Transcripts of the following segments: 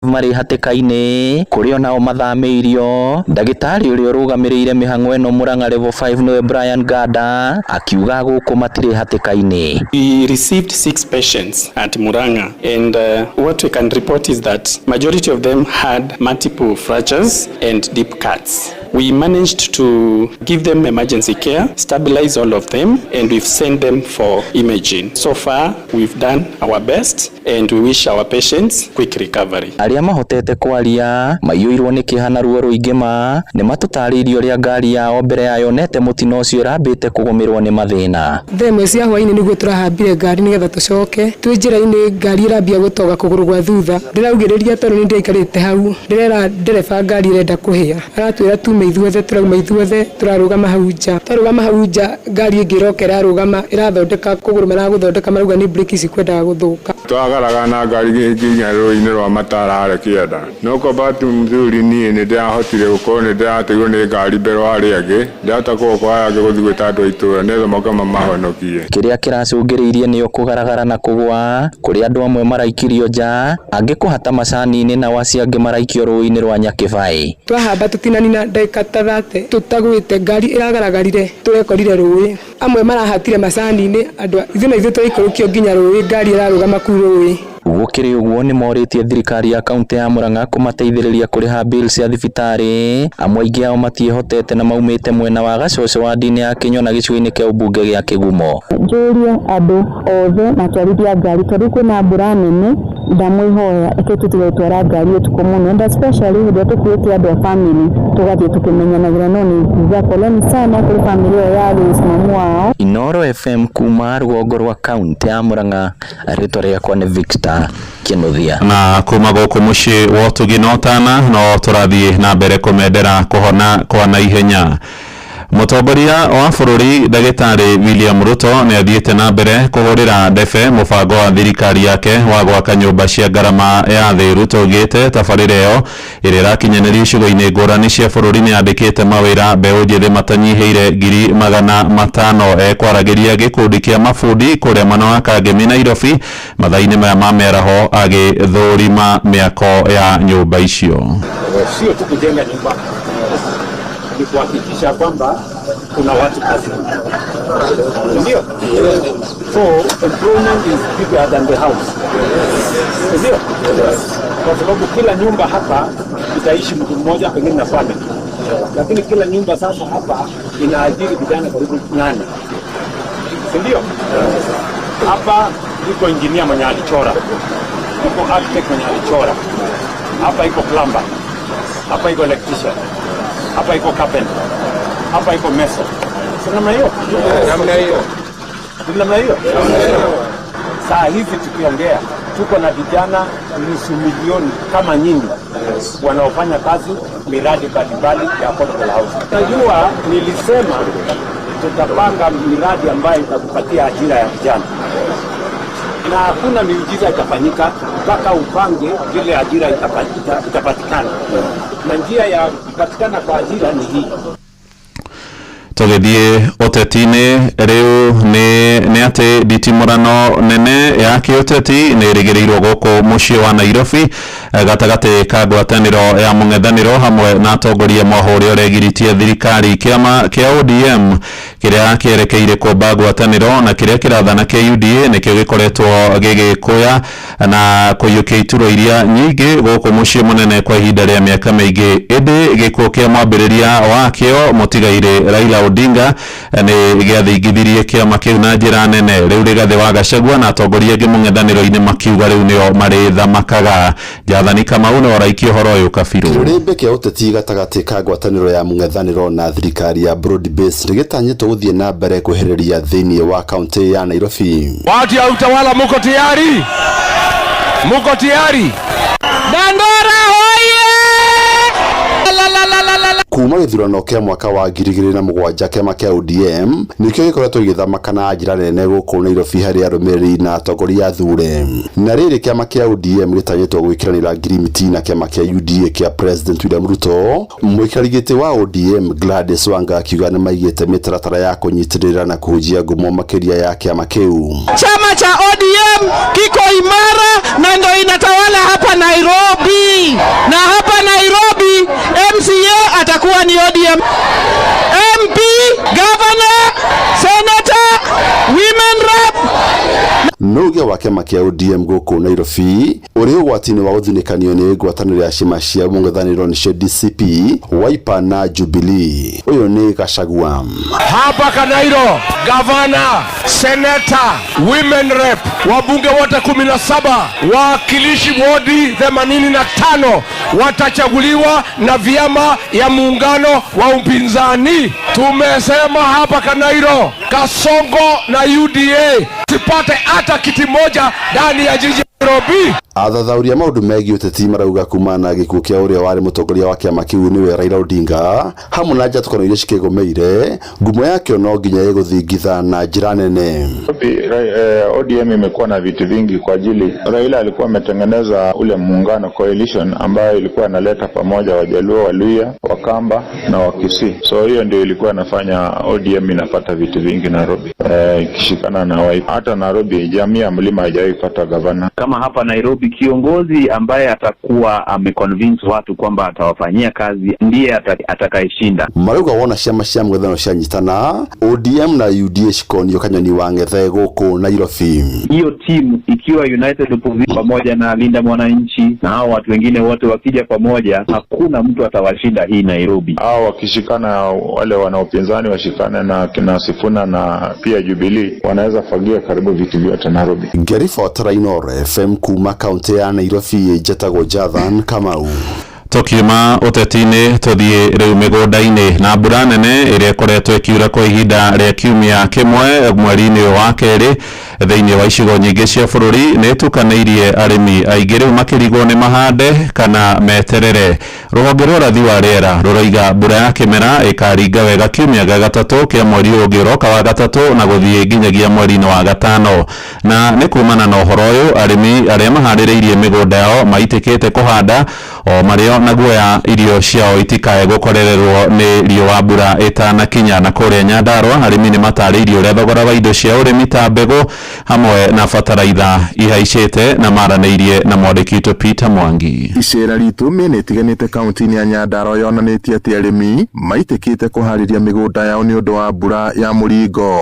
marĩ hatĩka-inĩ kũrĩa onao mathamĩirio. Ndagĩtarĩ ũrĩa ũrũgamĩrĩire mĩhang'o ĩno Murang'a Level 5 nĩwe Brian Gada akiuga gũkũ matirĩ hatĩka-inĩ. We received 6 patients at Murang'a, and what we can report is that majority of them had multiple fractures and deep cuts. We managed to give them emergency care, stabilize all of them, and we've sent them for imaging. So far, we've done our best, and we wish our patients quick recovery. Arĩa mahotete kwaria maiyũirwo nĩ kĩeha na ruo rũingĩ ma nĩ matũtarĩirie ũrĩa ngari yao mbere ya yonete mũtino ũcio ĩrambĩte kũgũmĩrwo nĩ mathĩna. Thaa 1 cia hwainĩ nĩguo tũrahambire ngari nĩgetha tũcoke. Twĩ njĩra-inĩ ngari ĩrambia gũtoga kũgũrũ gwa thutha. Ndĩraugĩrĩria tondũ nĩ ndĩraikarĩte hau. Ndĩrera ndereba ngari ĩrenda kũhĩa. Aratwĩra tume ithuothe, tũrauma ithuothe, tũrarũgama hau nja. Twarũgama hau nja ngari ĩngĩ ĩroka ĩrarũgama ĩrathondeka kũgũrũ maragũthondeka marauga nĩ breki cikwendaga gũthũka. Twagaraga na ngari nginya rũĩ-inĩ rwa Matara harĩa kĩanda. No kwa bahati mzuri niĩ nĩ ndĩrahotire gũkorwo nĩ ndĩrateirwo nĩ ngari mbere wa arĩa angĩ, ndĩrahota kũokoa aya angĩ gũthiĩ gwĩta andũ a itũũra nĩgetha moke mamahonokie. Kĩrĩa kĩracũngĩrĩirie nĩo kũgaragara na kũgwa kũrĩa andũ amwe maraikirio nja, angĩ kũhata macani-inĩ nao acio angĩ maraikio rũĩ-inĩ rwa Nyakĩbaĩ. Twahamba tũtinanina ndagĩka ta 30 tũtagwĩte ngari ĩragaragarire tũrekorire rũĩ. Amwe marahatire macani-inĩ andũ ithuĩ na ithuĩ tũraikũrũkio nginya rũĩ ngari ĩrarũgama kũu rũĩ. Gũkĩrĩ ũguo nĩ morĩtie thirikari ya kaunti ya Murang'a kũmateithĩrĩria kũrĩha bills cia thibitarĩ. Amwe aingĩ ao matiĩhotete na maumĩte mwena wa Gacoco wadi-inĩ ya Kĩnyona gĩcigo-inĩ kĩa ũmbunge gĩa Kĩgumo. Njũrie andũ othe matwarithia ngari tondũ kwĩna mbura nene, ndamwĩhoya reke tũtige gũtwara ngari ũtukũ mũno, and especially hĩndĩ ĩrĩa tũkuĩte andũ a family tũgathiĩ tũkĩmenyanagĩra. No nĩ nguga poleni sana kũrĩ family ĩyo ya lose mamu wao. Inooro FM kuma rũgongo rwa kaunti ya Murang'a, rĩtwa rĩakwa nĩ Victor Kinuthia. Na kuma gũkũ mũciĩ wa ũtugi na ũtana no tũrathiĩ na mbere kũmendera kũhona kwa naihenya. Mũtongoria wa bũrũri ndagĩtarĩ William Ruto nĩ athiĩte na mbere kũhũrĩra ndebe mũbango wa thirikari yake wa gwaka nyũmba cia ngarama ya thĩ. Ruto augĩte tabarĩra ĩyo ĩrĩa ĩrakinyanĩrio icigo-inĩ ngũrani cia bũrũri nĩ yandĩkĩte mawĩra mbeũ njĩthĩ matanyihĩire 500,000. Ekwaragĩria gĩkundi kĩa mabundi kũrĩa mwena wa Kangemi Nairobi mathaa-inĩ maya ma mĩaraho agĩthũrima mĩako ya nyũmba icio. Sio tu kujenga nyumba, ni kuhakikisha kwamba kuna watu kazini, ndio? So employment is bigger than the house, ndio? Kwa sababu kila nyumba hapa itaishi mtu mmoja pengine na family, lakini kila nyumba sasa hapa inaajiri vijana karibu 8, si ndio? Hapa iko engineer mwenye alichora, iko architect mwenye alichora, hapa iko plumber, hapa iko electrician, hapa iko carpenter, hapa iko mason. Si namna hiyo? Namna hiyo. Si namna hiyo? Saa hizi tukiongea tuko na vijana 500,000 kama nyinyi wanaofanya kazi miradi mbalimbali ya affordable housing. Najua nilisema tutapanga miradi ambayo itakupatia ajira ya vijana, na hakuna miujiza itafanyika mpaka upange vile ajira itapatikana, na njia ya kupatikana kwa ajira ni hii. Tũgĩthiĩ ũteti-inĩ rĩu nĩ atĩ nditimũrano nene ya kĩũteti nĩ ĩrĩgĩrĩirwo gũkũ mũciĩ wa Nairobi gatagatĩ ka ngwatanĩro ya mũng'ethanĩro hamwe na atongoria mwaho ũrĩa ũregiritie thirikari. Kĩama kĩa ODM kĩrĩa kĩerekeire kũmba ngwatanĩro na kĩrĩa kĩrathana kĩa UDA nĩkĩo gĩkoretwo gĩgĩkũya na kũiyũkia iturwa iria nyingĩ gũkũ mũciĩ mũnene kwa ihinda rĩa mĩaka mĩingĩ. Ĩndĩ gĩkuũ kĩa mwambĩrĩria wakĩo mũtigairĩ Raila Odinga nĩ gĩathingithirie kĩama kĩu na njĩra nene. Rĩu Rigathĩ wa Gachagua na atongoria angĩ mũng'ethanĩro-inĩ makiuga rĩu nĩo marĩthamakaga. Jathani Kamau nĩwe ũraikia ũhoro ũyũ kabirũ. Kĩrũrĩmbĩ kĩa ũteti gatagatĩ ka ngwatanĩro ya mũng'ethanĩro na thirikari ya broad base nĩ gĩtanyĩtwo gũthiĩ na mbere kwehereria thĩinĩ wa kaunti ya Nairobi. Watu ya Utawala, muko tayari? Muko tayari? Dandora hoye! La la la la la la. Kuma gĩthurano kĩa mwaka wa 2007, kĩama kĩa ODM nĩkĩo gĩkoretwo gĩgĩthamaka na njĩra nene gũkũ Nairobi harĩ arũmĩrĩri na atongoria athure. Na rĩrĩ, kĩama kĩa ODM gĩtanyĩtwo gwĩkĩranĩra ngirimiti na kĩama kĩa UDA kĩa President William Ruto. Mũikarĩri gĩtĩ wa ODM Gladys Wanga akiuga nĩ maigĩte mĩtaratara ya kũnyitĩrĩra na kũhunjia ngumo makĩria ya kĩama kĩu. Chama cha ODM kiko imara na ndo inatawala hapa Nairobi. No uge wa kĩama kĩa ODM gũkũ Nairobi ũrĩ ũgwati-inĩ wa gũthinĩkanio nĩ ngwatanĩro ya ciama cia mũng'ethanĩro nĩcio DCP, Wiper na Jubilee. Ũyũ nĩ Gachagua. Hapa Kanairo, gavana, seneta, women rep, wabunge wote 17, wawakilishi wodi 85 watachaguliwa na vyama ya muungano wa upinzani. Tumesema hapa Kanairo, Kasongo na UDA sipate hata kiti moja ndani ya jiji Nairobi. Athathaũri a maũndũ megiĩ ũteti marauga kumana na gĩkuũ kĩa ũrĩa warĩ mũtongoria wa kĩama kĩu nĩwe Raila Odinga hamwe na njatũkano iria cikĩgũmĩire, ngumo yakĩo no nginya ĩgũthingitha na njĩra nene. ODM imekuwa na viti vingi kwa ajili Raila alikuwa ametengeneza ule muungano coalition ambayo ilikuwa inaleta pamoja Wajaluo, Waluya, Wakamba na Wakisii. So hiyo ndio ilikuwa inafanya ODM inapata viti vingi Nairobi, ikishikana na Wiper. Hata Nairobi jamii ya mlima haijawahi kupata gavana. Kama hapa Nairobi, kiongozi ambaye atakuwa ameconvince watu kwamba atawafanyia kazi ndiye atakayeshinda. Marauga wona ciama cia mũng'ethanĩro cianyitana, ODM na UDA cikonio kanyoni wa ng'ethe gũkũ Nairobi. Hiyo timu ikiwa United Opposition pamoja na Linda Mwananchi na hao watu wengine wote wakija pamoja, hakuna mtu atawashinda hii Nairobi. Hao wakishikana, wale wana upinzani washikane na kina Sifuna na pia Jubilee, wanaweza fagia karibu viti vyote Nairobi. Ngĩribotera Inooro FM kuma kaunti ya Nairobi, njĩtagwo Jathan Kamau. Tukiuma ũteti-inĩ tũthiĩ rĩu mĩgũnda-inĩ na mbura nene ĩrĩa ĩkoretwo ĩkiura kwa ihinda rĩa kiumia kĩmwe mweri-inĩ ũyũ wa kerĩ thĩinĩ wa icigo nyingĩ cia bũrũri nĩ ĩtukanĩirie arĩmi aingĩ rĩu makĩrigwo nĩ mahande kana meterere. Rũhonge rwa ũrathi wa rĩera rũroiga mbura ya kĩmera ĩkaringa wega kiumia gĩa gatatũ kĩa mweri ũyũ ũngĩ ũroka wa gatatũ na gũthiĩ nginyagia mweri-inĩ wa gatano. Na nĩ kumana na ũhoro ũyũ arĩmi arĩa maharĩrĩirie mĩgũnda yao maitĩkĩte kũhanda o marĩo na guoya irio ciao itikae gũkorererwo nĩ riũa mbura ĩtanakinya. Na kũrĩa Nyandarua arĩmi nĩ matarĩirie ũrĩa thogora wa indo cia ũrĩmi ta mbegũ hamwe na bataraitha ihaicĩte na maranĩirie na mwandĩki witũ Peter Mwangi. Icera ritũ mĩena ĩtiganĩte kaunti-inĩ ya Nyandarua yonanĩtie atĩ arĩmi maitĩkĩte kũharĩria mĩgũnda yao nĩ ũndũ wa mbura ya mũringo,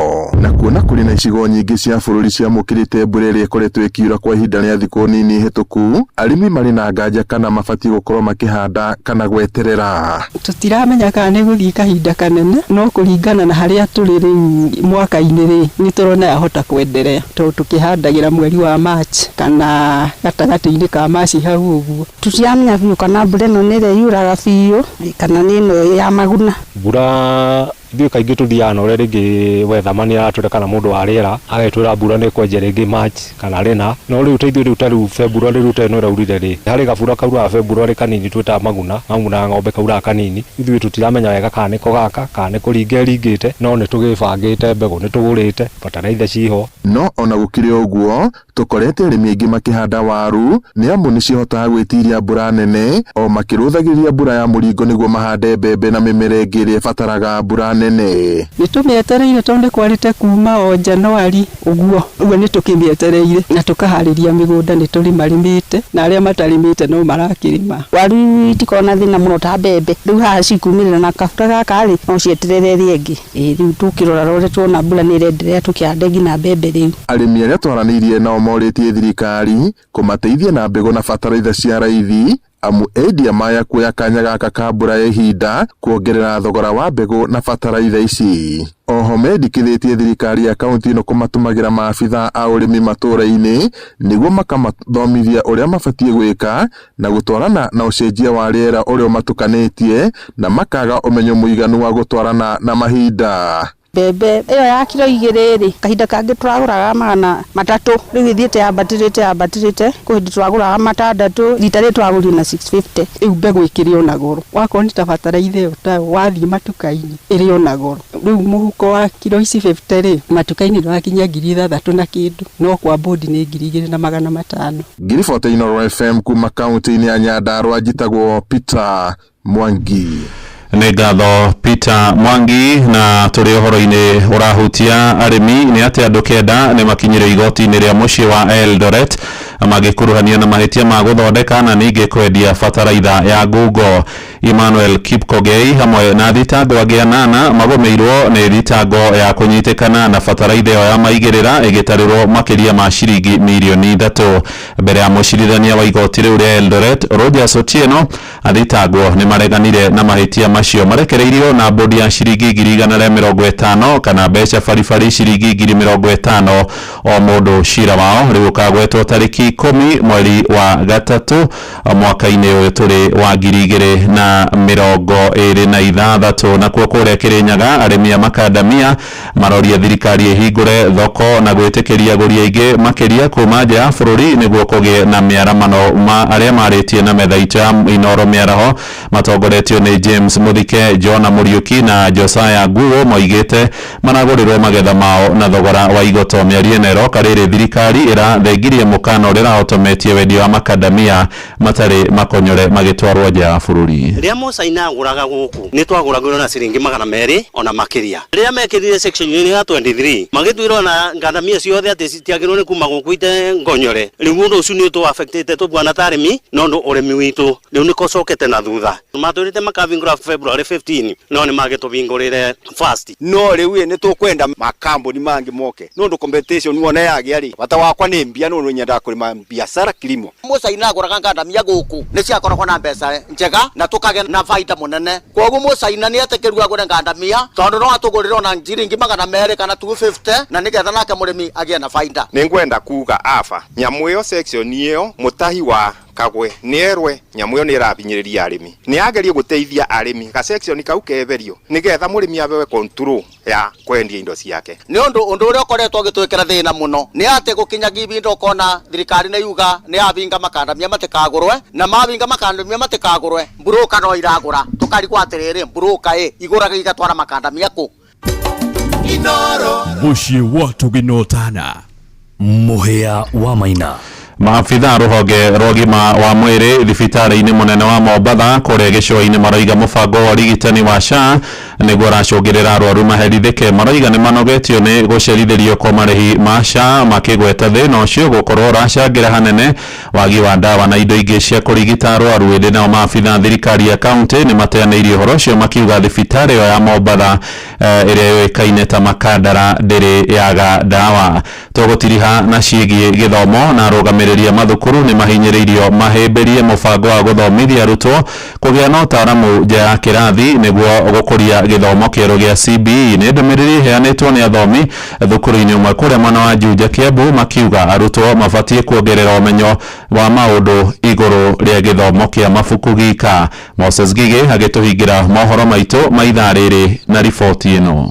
na kuona kũrĩ na icigo nyingĩ cia bũrũri ciamũkĩrĩte mbura ĩrĩa ĩkoretwo ĩkiura kwa ihinda rĩa thikũ nini hĩtũku, arĩmi marĩ na nganja kana mabatiĩ gũkorwo makĩhanda kana gweterera. Tũtiramenya kana nĩ gũthiĩ kahinda kanene, no kũringana na harĩa tũrĩ rĩu mwaka-inĩ rĩ, nĩ tũrona yahota kwenderea tondũ tũkĩhandagĩra mweri wa March kana gatagatĩ-inĩ ka March hau ũguo. Tũtiramenya biũ kana mbura ĩno nĩ ĩrĩa yuraga biũ kana nĩ ĩno ya maguna. Mbura ithuĩ kaingĩ tũthiaga na ũrĩa rĩngĩ weatherman aratwĩra kana mũndũ wa rĩera agetwĩra mbura nĩ ĩkwenja rĩngĩ March kana rĩna, no rĩu ta ithuĩ rĩu ta rĩu February rĩu ta ĩno ĩraurire rĩ, harĩ gabura kauraga February kanini twĩtaga maguna, maguna ng'ombe kauraga kanini, ithuĩ tũtiramenya wega kana nĩko gaka kana nĩ kũringa ĩringĩte, no nĩ tũgĩbangĩte mbegũ nĩ tũgũrĩte bataraitha ciho. No ona gũkĩrĩ ũguo tũkorete arĩmi aingĩ makĩhanda waru nĩ amu nĩcihotaga gwĩtiria mbura nene o makĩrũthagĩrĩria mbura ya mũringo nĩguo mahande mbembe na mĩmera ĩngĩ ĩrĩa ĩbataraga mbura nene. Nĩ tũmĩetereire tondũ nĩ kwarĩte kuma o Januari ũguo, ũguo nĩ tũkĩmĩetereire na tũkaharĩria mĩgũnda, nĩ tũrĩmarĩmĩte na arĩa matarĩmĩte no marakĩrĩma. Waru itikoragwo na thĩna mũno ta mbembe, rĩu haha cikumĩrĩra na kabura gaka rĩ, no cieterere ĩrĩa ĩngĩ. Rĩu tũkĩrora rore tuona mbura nĩ ĩrenderea tũkĩhande nginya mbembe rĩu. Arĩmi arĩa twaranĩirie nao morĩtie thirikari kũmateithia na mbegũ na bataraitha cia raithi amu endia maya kuoya kanya gaka ka mbura ya ihinda kuongerera thogora wa mbegũ na bataraitha ici. Oho mendekithĩtie thirikari ya kaunti ĩno kũmatũmagĩra maabitha a ũrĩmi matũũra-inĩ nĩguo makamathomithia ũrĩa mabatiĩ gwĩka na gũtwarana na ũcenjia wa rĩera ũrĩa ũmatukanĩtie na makaga ũmenyo mũiganu wa gũtwarana na mahinda. Mbembe ĩyo ya kiro 2 rĩ, kahinda kangĩ tũragũraga 300, rĩu ĩthiĩte yambatĩrĩte yambatĩrĩte, kwĩ hĩndĩ tũragũraga 600, rita rĩrĩ tũragũrire na 650. Rĩu mbegũ ĩkĩrĩ ona goro, wakorwo nĩ ta bataraitha ĩyo tayo wathiĩ matuka-inĩ ĩrĩ ona goro. Rĩu mũhuko wa kiro ici 50 rĩ, matuka-inĩ ndũrakinyia 6,000 na kĩndũ, no kwa bodi nĩ 2,500. Ngiribota Inooro FM kuma kaunti-inĩ ya Nyandarua, njĩtagwo Peter Mwangi. Nĩ ngatho Peter Mwangi. Na tũrĩ ũhoro-inĩ ũrahutia arĩmi, nĩ atĩ andũ 9 nĩ makinyire igoti-inĩ rĩa mũciĩ wa Eldoret magĩkuruhanio na mahĩtia ma gũthondeka na ningĩ kwendia bataraitha ya ngungo. Emmanuel Kipkogei hamwe na thitango angĩ 8 magũmĩirwo nĩ thitango ya kũnyitĩkana na bataraitha ĩyo ya maigĩrĩra ĩgĩtarĩrwo makĩria ma ciringi mirioni 3. Mbere ya mũcirithania wa igoti rĩu rĩa Eldoret Rogers Otieno, athitangwo nĩ mareganire na mahĩtia macio. Marekereirio na bodi ya ciringi 150,000 kana mbeca baribari ciringi 50,000 o mũndũ. Cira wao rĩu ũkagwetwo tarĩki 10 mweri wa gatatũ mwaka-inĩ ũyũ tũrĩ wa 2026. Nakuo kũrĩa Kĩrĩnyaga, arĩmi a makandamia maroria thirikari ĩhingũre thoko na gwĩtĩkĩria agũri aingĩ makĩria kuma nja ya bũrũri nĩguo kũgĩe na mĩaramano. Ma arĩa marĩtie na metha itũ ya Inoro mĩaraho matongoretio nĩ James Muthike, Jona Mũriũki na Josiah Nguo moigĩte maragũrĩrwo magetha mao na thogora wa igoto. Mĩario ĩno ĩroka rĩrĩ thirikari ĩrathengirie mũkana ũrĩa ĩrahotometie wendia wa makandamia matarĩ makonyore magĩtwarwo nja ya bũrũri. Rĩrĩa mũcaina agũraga gũkũ nĩ twagũragĩrwo na ciringi 200 ona makĩria. Rĩrĩa mekĩrire section ya 23 magĩtwĩrwo na ngandamia ciothe atĩ citiagĩrĩirwo nĩ kuma gũkũ ite ngonyore. Rĩu ũndũ ũcio nĩ ũtũ affectĩte tũbuana ta arĩmi, no ũndũ ũrĩmi witũ rĩu nĩ kũcokete na thutha. Matwĩrĩte makahingũra February 15, no nĩ magĩtũhingũrĩre fast. No rĩu nĩ tũkwenda makambuni mangĩ moke nũndũ competition wona yagĩa rĩ, bata wakwa nĩ mbia nũndũ nyendaga kũrĩma biacara kilimo. Mũcaina agũraga ngandamia gũkũ nĩ ciakoragwo na mbeca njega na tũkagĩa na baita mũnene. Koguo mũcaina nĩ etĩkĩrwo agũre ngandamia tondũ no atũgũrĩre ona ciringi 200 kana 250 na nĩgetha nake mũrĩmi agĩe na baita. Nĩngwenda kuga aba nyamũ ĩyo section ĩyo mũtahi wa kagwe nĩerwe nyamũ ĩyo nĩ ĩrahinyĩrĩria arĩmi, nĩ agerie gũteithia arĩmi ga section kau keberio nĩgetha mũrĩmi abewe control ya kwendia indo ciake. Nĩ ũndũ ũndũ ũrĩa ũkoretwo ũgĩtwĩkĩra thĩna mũno nĩ atĩ gũkinyagia ibinda ũkona thirikari nĩ yuga nĩ yabinga makandamia matikagũrwe, na mabinga makandamia matikagũrwe mburũka no iragũra, tũkarigwo atĩrĩrĩ mburũka ĩ igũraga igatwara makandamia kũ? Mũciĩ wa tũginotana Mũhĩa wa Maina. Maabitha rũhonge rwa ũgima wa mwĩrĩ thibitarĩ-inĩ mũnene wa Mombatha kũrĩa gĩcũa-inĩ maroiga mũbango wa ũrigitani wa SHA nĩguo ũracũngĩrĩra arwaru maherithĩke. Maroiga nĩ manogetio nĩ gũcerithĩrio kwa marĩhi ma SHA, makĩgweta thĩna ũcio gũkorwo ũracangĩra hanene wagi wa ndawa na indo ingĩ cia kũrigita arwaru. Ĩndĩ nao maabitha thirikari ya kaunti nĩ mateanĩirie ũhoro ũcio, makiuga thibitarĩ ĩyo ya Mombatha ĩrĩa yũĩkaine ta Makandara ndĩrĩ yaga ndawa. Tũgũtiriha na ciĩgiĩ gĩthomo, na arũgamĩrĩri a mathukuru nĩ mahinyĩrĩirio mahĩmbĩrie mũbango wa gũthomithia arutwo kũgĩa na ũtaaramu nja ya kĩrathi nĩguo gũkũria gĩthomo kĩerũ gĩa CBE. Nĩ ndũmĩrĩri ĩheanĩtwo nĩ athomi thukuru-inĩ ũmwe kũrĩa mwena wa Juja, Kiambu, makiuga arutwo mabatiĩ kuongerera ũmenyo wa maũndũ igũrũ rĩa gĩthomo kĩa mabuku gika. Moses Gige agĩtũhingĩra mohoro maitũ ma ithaa rĩrĩ na riboti ĩno.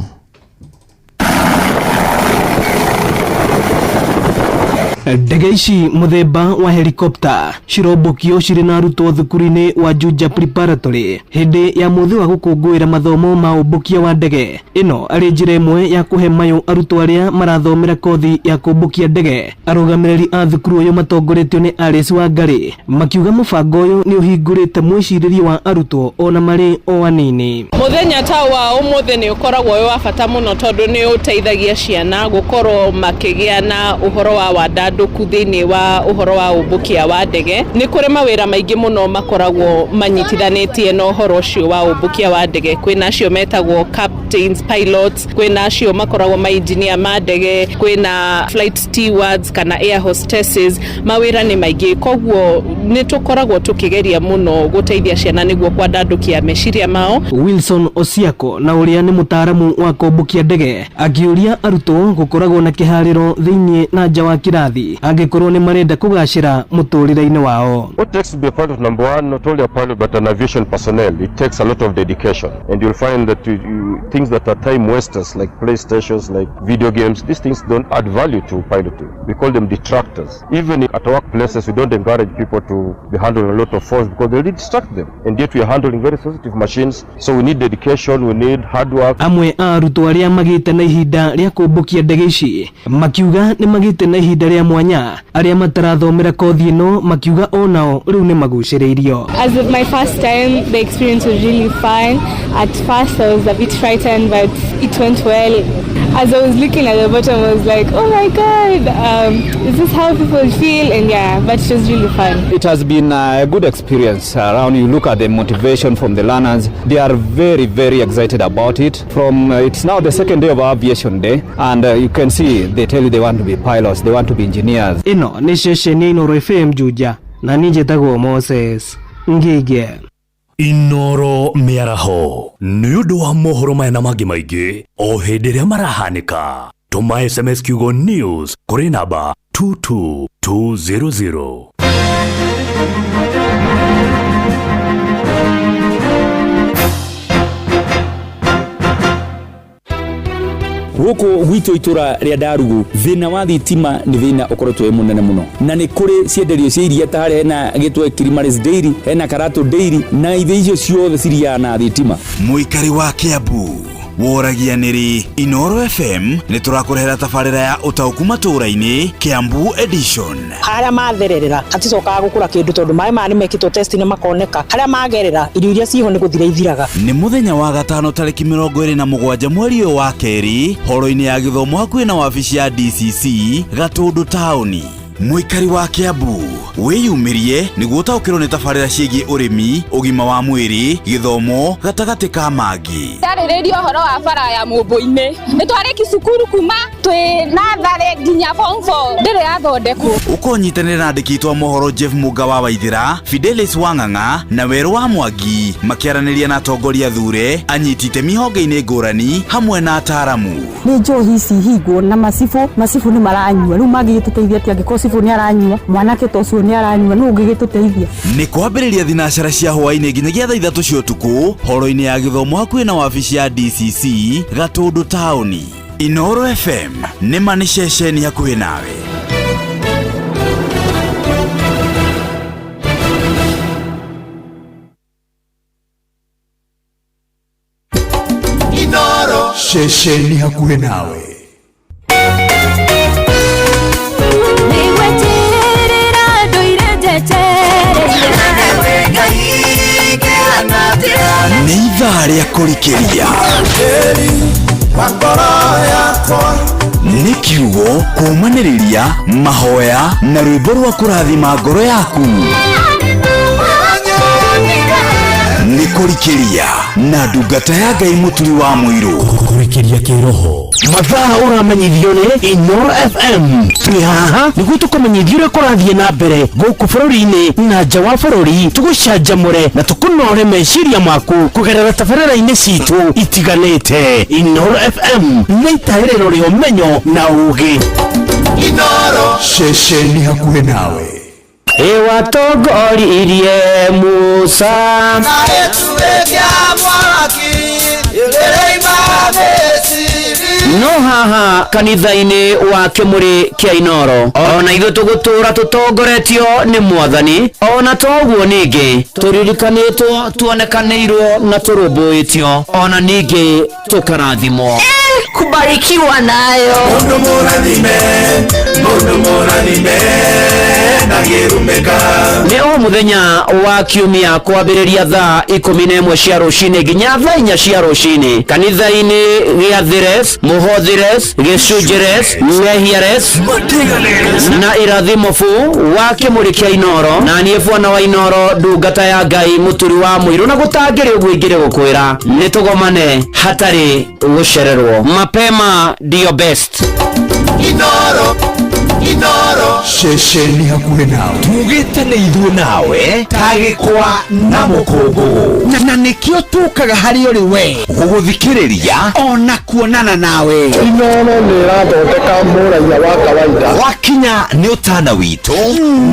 Ndege ici mũthemba wa helikopta cirombũkio cirĩ na arutwo thukuru-inĩ wa Juja Preparatory hĩndĩ ya mũthĩ wa gũkũngũĩra mathomo ma ũmbũkia wa ndege. Ĩno arĩ njĩra ĩmwe ya kũhe mayũ arutwo arĩa marathomera kothi ya kũmbũkia ndege. Arũgamĩrĩri a thukuru ũyũ matongoretio nĩ Alice Wangari makiuga mũbango ũyũ nĩ ũhingũrĩte mwĩcirĩrie wa arutwo ona marĩ o anini. Mũthenya ta wa ũmũthĩ nĩ ũkoragwo wĩ wa bata mũno tondũ nĩ ũteithagia ciana gũkorwo makĩgĩa na ũhoro wa wandandũku thĩinĩ wa ũhoro wa ũmbũkia wa ndege. Nĩ kũrĩ mawĩra maingĩ mũno makoragwo manyitithanĩtie na ũhoro ũcio wa ũmbũkia wa ndege. Kwĩna acio metagwo captains, pilots, kwĩna acio makoragwo ma engineer ma ndege, kwĩna flight stewards kana air hostesses. Mawĩra nĩ maingĩ, koguo nĩ tũkoragwo tũkĩgeria mũno gũteithia ciana nĩguo kwandandũkia meciria mao. Wilson Osiako na ũrĩa nĩ mũtaaramu wa kũmbũkia ndege akĩũria arutwo gũkoragwo na kĩharĩro thĩinĩ na nja wa kĩrathi angĩkorwo nĩ marenda kũgacĩra mũtũrĩre-inĩ wao. What takes to be a pilot, number one, not only a pilot but an aviation personnel, it takes a lot of dedication, and you'll find that you things that are time wasters like PlayStations, like video games. These things don't add value to piloting. We call them detractors. Even at workplaces, we don't encourage people to be handling a lot of phones because they distract them. And yet we are handling very sensitive machines. So we need dedication, we need hard work. Amwe a arutwo arĩa magĩte na ihinda rĩa kũmbũkia ndege ici makiuga nĩ magĩte na ihinda rĩa mwanya, arĩa matarathomera kothi ĩno makiuga onao rĩu nĩ magucĩrĩirio. As of my first time, the experience was really fun. At first, I was a bit frightened, but it went well. As I was looking at the bottom, I was like, oh my God, is this how people feel? And yeah, but it was really fun. It has been a good experience around. You look at the motivation from the learners, they are very, very excited about it. From it's now the second day of our aviation day, and you can see they tell you they want to be pilots, they want to be engineers. Ĩno nĩ ceceni ya Inooro FM Juja, na niĩ njĩtagwo Moses Ngige. Inoro mĩaraho nĩ ũndũ wa mohoro maya na mangĩ maingĩ o hĩndĩ ĩrĩa marahanĩka, tũma SMS kiugo news kũrĩ namba 22200. Gũkũ gwitũ itũra rĩa Ndarugu, thĩna wa thitima nĩ thĩna ũkoretwo wĩ mũnene mũno, na nĩ kũrĩ cienderio cia iria ta harĩa hena gĩtwe Kilimaris Dairy, hena Karatu Dairy, na ithe icio ciothe ciriaga na thitima. Mũikari wa Kiambu woragia nĩrĩ Inoro FM nĩ tũrakũrehera tabarĩra ya ũtaũku matũũra-inĩ Kiambu edition. Harĩa mathererera haticokaga gũkũra kĩndũ tondũ maĩ maya nĩ mekĩtwo test nĩ makoneka, harĩa magerera irio iria ciho nĩ gũthira ithiraga. Nĩ mũthenya wa gatano tarĩki 27 mweri ũyũ wa kerĩ, horo-inĩ ya gĩthomo hakuhĩ na wabici ya DCC Gatũndũ taũni. Mũikari wa Kiambu wĩyumĩrie nĩguo ũtaũkĩrwo nĩ tabarĩra ciĩgiĩ ũrĩmi, ũgima wa mwĩrĩ, gĩthomo gatagatĩ ka mangĩ. Ndarĩrĩria ũhoro wa bara ya Mũmbũ-inĩ, nĩ twarĩki cukuru kuma twĩ natharĩ nginya form 4 ndĩrĩ yathondekwo. Ũkonyitanĩra na andĩki aitũ a mohoro Jeff Mũnga wa Waithĩra, Fidelis Wang'ang'a na Werũ wa Mwangi makĩaranĩria na atongoria thure, anyiti itemi honge-inĩ ngũrani hamwe na ataaramu. Nĩ njohi ici hingwo na macibũ, macibũ nĩ maranyua, rĩu mangĩgĩtũteithia atĩa angĩkorwo cibũ nĩ aranyua, mwanake ta ũcio nĩ aranyua, nũ ũngĩgĩtũteithia? Nĩ kwambĩrĩria thinacara cia hwaĩ-inĩ nginyagia thaa 3 cia ũtukũ, horo-inĩ ya gĩthomo hakuhĩ na wabici ya DCC Gatũndũ taũni. Inoro FM nĩ ma nĩ ceceni hakuhĩ nawe. Inoro ceceni hakuhĩ nawe. Nĩ ithaa rĩa kũrikĩria, nĩ kiugo kũũmanĩrĩria, mahoya na rwĩmbo rwa kũrathima ngoro yaku. Nĩ kũrikĩria na ndungata ya Ngai Mũturi wa Mũirũ. Kũrikĩria kĩroho. Mathaa ũramenyithio nĩ Inoro FM. Twĩ haha nĩguo tũkũmenyithie ũrĩa kũrathiĩ na mbere gũkũ bũrũri-inĩ na nja wa bũrũri, tũgũcanjamũre na tũkũnore meciria maku kũgerera tabarĩra-inĩ citũ itiganĩte. Inoro FM nĩ itaĩrĩro rĩa ũmenyo na ũũgĩ. Inoro ceceni hakuhĩ nawe. Ĩwatongoririe Musa no haha kanitha-inĩ wa kĩmũrĩ kĩa Inoro, ona ithuĩ tũgũtũra tũtongoretio nĩ Mwathani, ona toguo ningĩ tũririkanĩtwo, tuonekanĩirwo na tũrũmbũĩtio, ona ningĩ tũkarathimwo. Kubarikiwa nayo. Mundu mũrathime, mundu mũrathime na gĩrumĩka. Nĩ o mũthenya wa kiumia kwambĩrĩria thaa 11 cia rũcinĩ nginya thaa 4 cia rũcinĩ, kanitha-inĩ gĩa Thires, Mũhothires, Gĩcunjĩres, Mehiares na Irathimo bu wa kĩmũrĩ kĩa Inoro, na niĩ bwana wa Inoro, ndungata ya Ngai Mũturi wa Mũirũ, na gũtangĩrĩ ũguo ingĩrĩ gũkwĩra nĩ tũgomane hatarĩ gũcererwo. Mapema ndio best. Inoro. Inoro ceceni hakuhĩ nawe tugĩte nĩ ithuĩ nawe ta gĩkwa na mũkũngũgũ na, na nĩkĩo tũkaga harĩ ũrĩ we gũgũthikĩrĩria ona kuonana nawe Inoro nĩ ĩrathondeka mũraiya wa kawaida wakinya nĩ ũtana witũ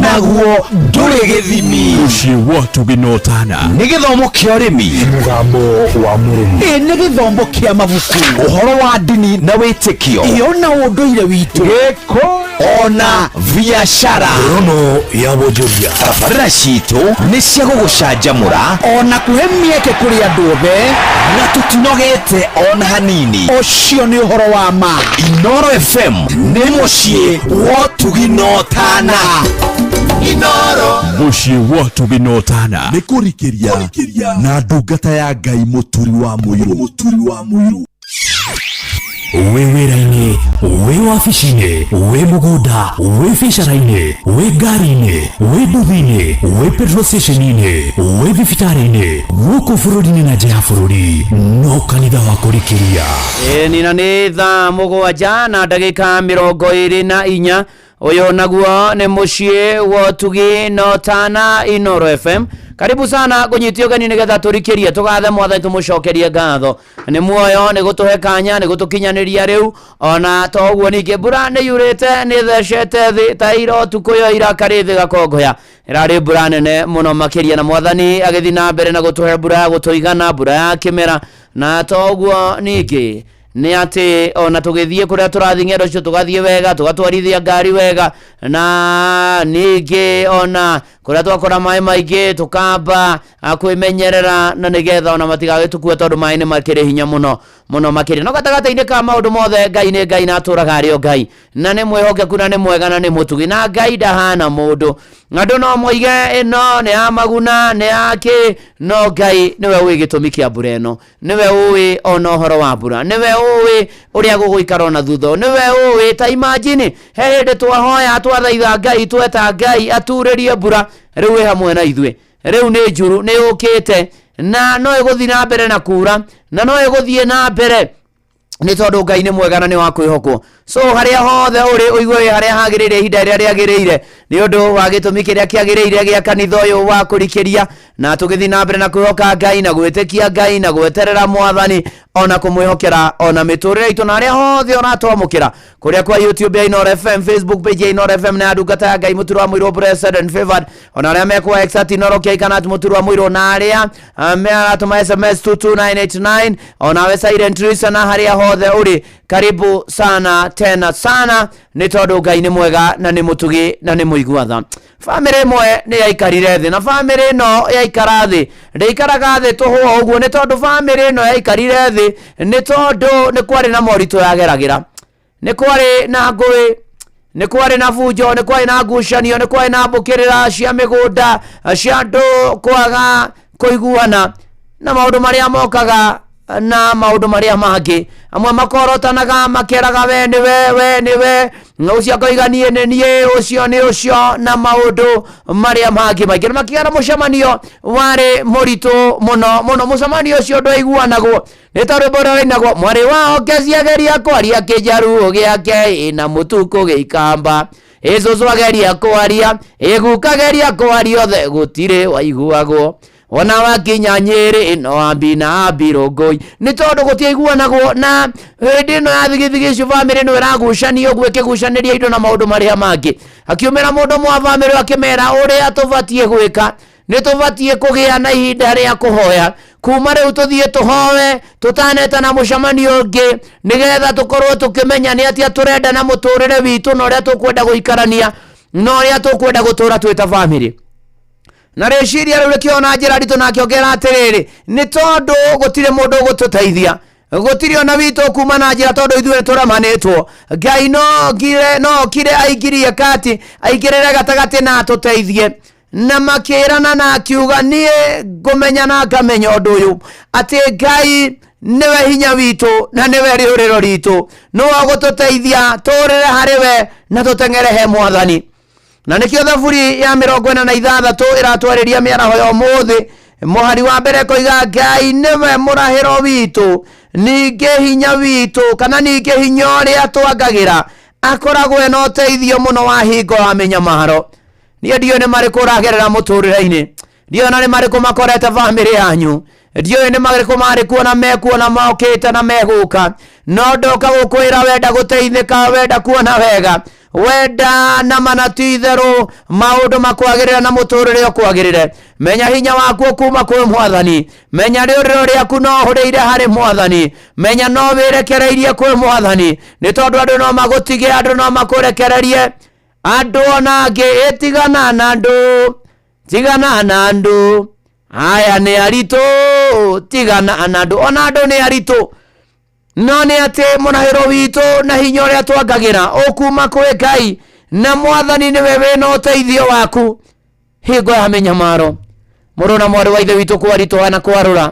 naguo ndũrĩ gĩthimi mũciĩ wa ũtugi na ũtana nĩ gĩthomo kĩa ũrĩmi mũgambo wa mũrĩmi ĩ nĩ gĩthomo kĩa mabuku ũhoro wa ndini na wĩtĩkio ĩyo na ũndũire witũ ona biacara rono ya wonjoria tabarĩra citũ nĩ cia gũgũcanjamũra ona kũhe mĩeke kũrĩ andũ othe na tũtinogete ona hanini ũcio nĩ ũhoro wa ma Inoro FM nĩ mũciĩ wa ũtugi na ũtana Inoro mũciĩ wa ũtugi na ũtana nĩ kũrikĩria na ndungata ya Ngai mũturi wa mũirũ mũturi wa mũirũ wĩ wĩra-inĩ wĩ wabici-inĩ wĩ mũgũnda wĩ biacara-inĩ wĩ ngari-inĩ wĩ nduthi-inĩ wĩ petrol station-inĩ wĩ thibitarĩ-inĩ gũkũ bũrũri-inĩ na nja ya bũrũri no kanitha wa kũrikĩria ĩni na nĩ thaa mũgwanja na ndagĩka 24. Ũyũ naguo nĩ mũciĩ wa ũtugi na ũtana Inoro FM. Karibu sana kũnyitio ũgeni nĩgetha tũrikĩrie tũgathe mwathani tũmũcokerie ngatho nĩ muoyo nĩ gũtũhe kanya nĩ gũtũkinyanĩria rĩu ona to ũguo ningĩ mbura nĩ yurĩte nĩ thecete thĩ ta ira ũtukũ yo irakarĩ thĩ gakongoya ĩrarĩ mbura nene mũno makĩria na mwathani agĩthiĩ na mbere na gũtũhe mbura ya gũtũigana mbura ya kĩmera na to ũguo ningĩ nĩ atĩ ona tũgĩthiĩ kũrĩa tũrathiĩ ng'endo icio tũgathiĩ wega tũgatwarithia ngari wega na ningĩ ona kũrĩa twakora maĩ maingĩ tũkamba kwĩmenyerera na nĩgetha ona matigagĩtũkue tondũ maĩ nĩ makĩrĩ hinya mũno mũno makĩria no gatagatĩ-inĩ ka maũndũ mothe Ngai nĩ Ngai na atũraga arĩ o Ngai na nĩ mwĩhokeku na nĩ mwega na nĩ mũtugi na Ngai ndahana mũndũ andũ no moige ĩno nĩ ya maguna nĩ ya kĩ no Ngai nĩwe ũĩ gĩtũmi kĩa mbura ĩno nĩwe ũĩ ona ũhoro wa mbura nĩwe ũĩ ũrĩa gũgũikara ona thutha ũyũ, nĩwe ũĩ ta imagine he hĩndĩ twahoya twathaitha Ngai tweta Ngai aturĩrie mbura rĩu ĩ hamwe na ithuĩ rĩu nĩ njuru nĩ yũkĩte na no ĩgũthiĩ na mbere na kura na no ĩgũthiĩ na mbere nĩ tondũ Ngai nĩ mwega na nĩ wa kwĩhokwo so harĩa hothe ũrĩ ũigue wĩ harĩa hagĩrĩire ihinda rĩrĩa rĩagĩrĩire nĩ ũndũ wa gĩtũmi kĩrĩa kĩagĩrĩire gĩa kanitha ũyũ wa kũrikĩria na tũgĩthiĩ na mbere na kwĩhoka Ngai na gwĩtĩkia Ngai na gweterera mwathani ona kũmwĩhokera ona mĩtũrĩre itũ na harĩa hothe ũratwamũkĩra kũrĩa kwa YouTube ya Inoro FM, Facebook page ya Inoro FM na ya ndungata ya Ngai Mũturi wa Mũirũ Blessed and Favored ona arĩa mekwa X at Inoro K kana at Mũturi wa Mũirũ na arĩa maratũma SMS 22989 onawe Silent Listener harĩa hothe ũrĩ karibu sana tena sana nĩ tondũ Ngai nĩ mwega na nĩ mũtugi na nĩ mũigua tha. Bamĩrĩ ĩmwe nĩ yaikarire thĩ na bamĩrĩ ĩno yaikara thĩ ndĩikaraga thĩ tũhũ ũguo nĩ tondũ bamĩrĩ ĩno yaikarire thĩ nĩ tondũ nĩ kwarĩ na moritũ yageragĩra nĩ kwarĩ na ngũĩ nĩ kwarĩ na bunjo nĩ kwarĩ na ngucanio nĩ kwarĩ na mbũkĩrĩra cia mĩgũnda cia andũ kwaga kũiguana na maũndũ marĩa mokaga na maũndũ marĩa mangĩ amwe makorotanaga makeraga we nĩ we we nĩ we ũcio akoiga niĩ nĩ niĩ ũcio nĩ ũcio na maũndũ marĩa mangĩ maingĩ na makĩgĩa na mũcemanio warĩ mũritũ mũno mũno mũcemanio ũcio ndwaiguanagwo nĩ ta rwĩmbo rũrĩa rũinagwo mwarĩ wa Okeci ageria kwaria kĩnjaruo gĩake ĩna mũtukũ gĩikamba ĩcũcũ ageria kwaria ĩguka geria kwaria othe gũtirĩ waiguagwo ona wakinya Nyĩrĩ ĩno ambi na ambi rũngũi nĩ tondũ gũtiaiguanagwo na hĩndĩ ĩno ya thigithigi icio bamĩrĩ ĩno ĩragucanio ũguo ĩkĩgucanĩria indo na maũndũ marĩa mangĩ akiumĩra mũndũ ũmwe wa bamĩrĩ akĩmera ũrĩa tũbatiĩ gwĩka nĩ tũbatiĩ kũgĩa na ihinda rĩa kũhoya kuma rĩu tũthiĩ tũhoe tũtanetana mũcemanio ũngĩ nĩgetha tũkorwo tũkĩmenya nĩ atĩa tũrenda na mũtũrĩre witũ na ũrĩa tũkwenda gũikarania na ũrĩa tũkwenda gũtũra twĩ ta bamĩrĩ na rĩciria rĩu rĩkĩona njĩra nditũ na akĩongera atĩrĩrĩ nĩ tondũ gũtirĩ mũndũ ũgũtũteithia gũtirĩ ona witũ kuma na njĩra tondũ ithuĩ nĩtũramanĩtwo Ngai no ngire no okire aingirie kati aingĩrĩre gatagatĩ na atũteithie na makĩrana na akiuga niĩ ngũmenya na ngamenya ũndũ ũyũ atĩ Ngai nĩwe hinya witũ na nĩwe rĩũrĩro ritũ nĩwe ũgũtũteithia tũũrĩre harĩ we na tũteng'ere he mwathani na nĩkĩo thaburi ya 46 ĩratwarĩria mĩaraho ya ũmũthĩ mũhari wa mbere koiga Ngai nĩwe mũrahĩro witũ ningĩ hinya witũ kana ningĩ hinya ũrĩa twangagĩra Akoragwo ena ũteithio mũno wa hingo wa mĩnyamaro. Niĩ ndiũĩ nĩ marĩkũ ũragerera mũtũrĩre-inĩ, ndiũĩ ona nĩ marĩkũ makorete bamĩrĩ yanyu, ndiũĩ nĩ marĩkũ marĩ kuo na mekuo na mokĩte na megũka, no ndoka gũkwĩra wenda gũteithĩka, wenda kuona wega, wenda na mana ti itherũ maũndũ makwagĩrĩra na mũtũrĩre ũkwagĩrĩre, menya hinya waku kuma kwĩ mwathani, menya rĩũrĩro rĩaku no ũhũrĩire harĩ mwathani, menya no wĩrekereirie kwĩ mwathani, nĩ tondũ andũ no magũtige, andũ no makũrekererie, andũ ona angĩ ĩtigana na andũ, tigana na andũ aya nĩ aritũ, tigana na andũ, ona andũ nĩ aritũ, no nĩ atĩ mũnahĩro witũ na hinya ũrĩa twangagĩra ũkuma kwĩ Ngai, na mwathani nĩwe wĩna ũteithio waku hingo ya mĩnyamaro. Mũrũ na mwarĩ wa ithe witũ kwaritũha na kwarũra,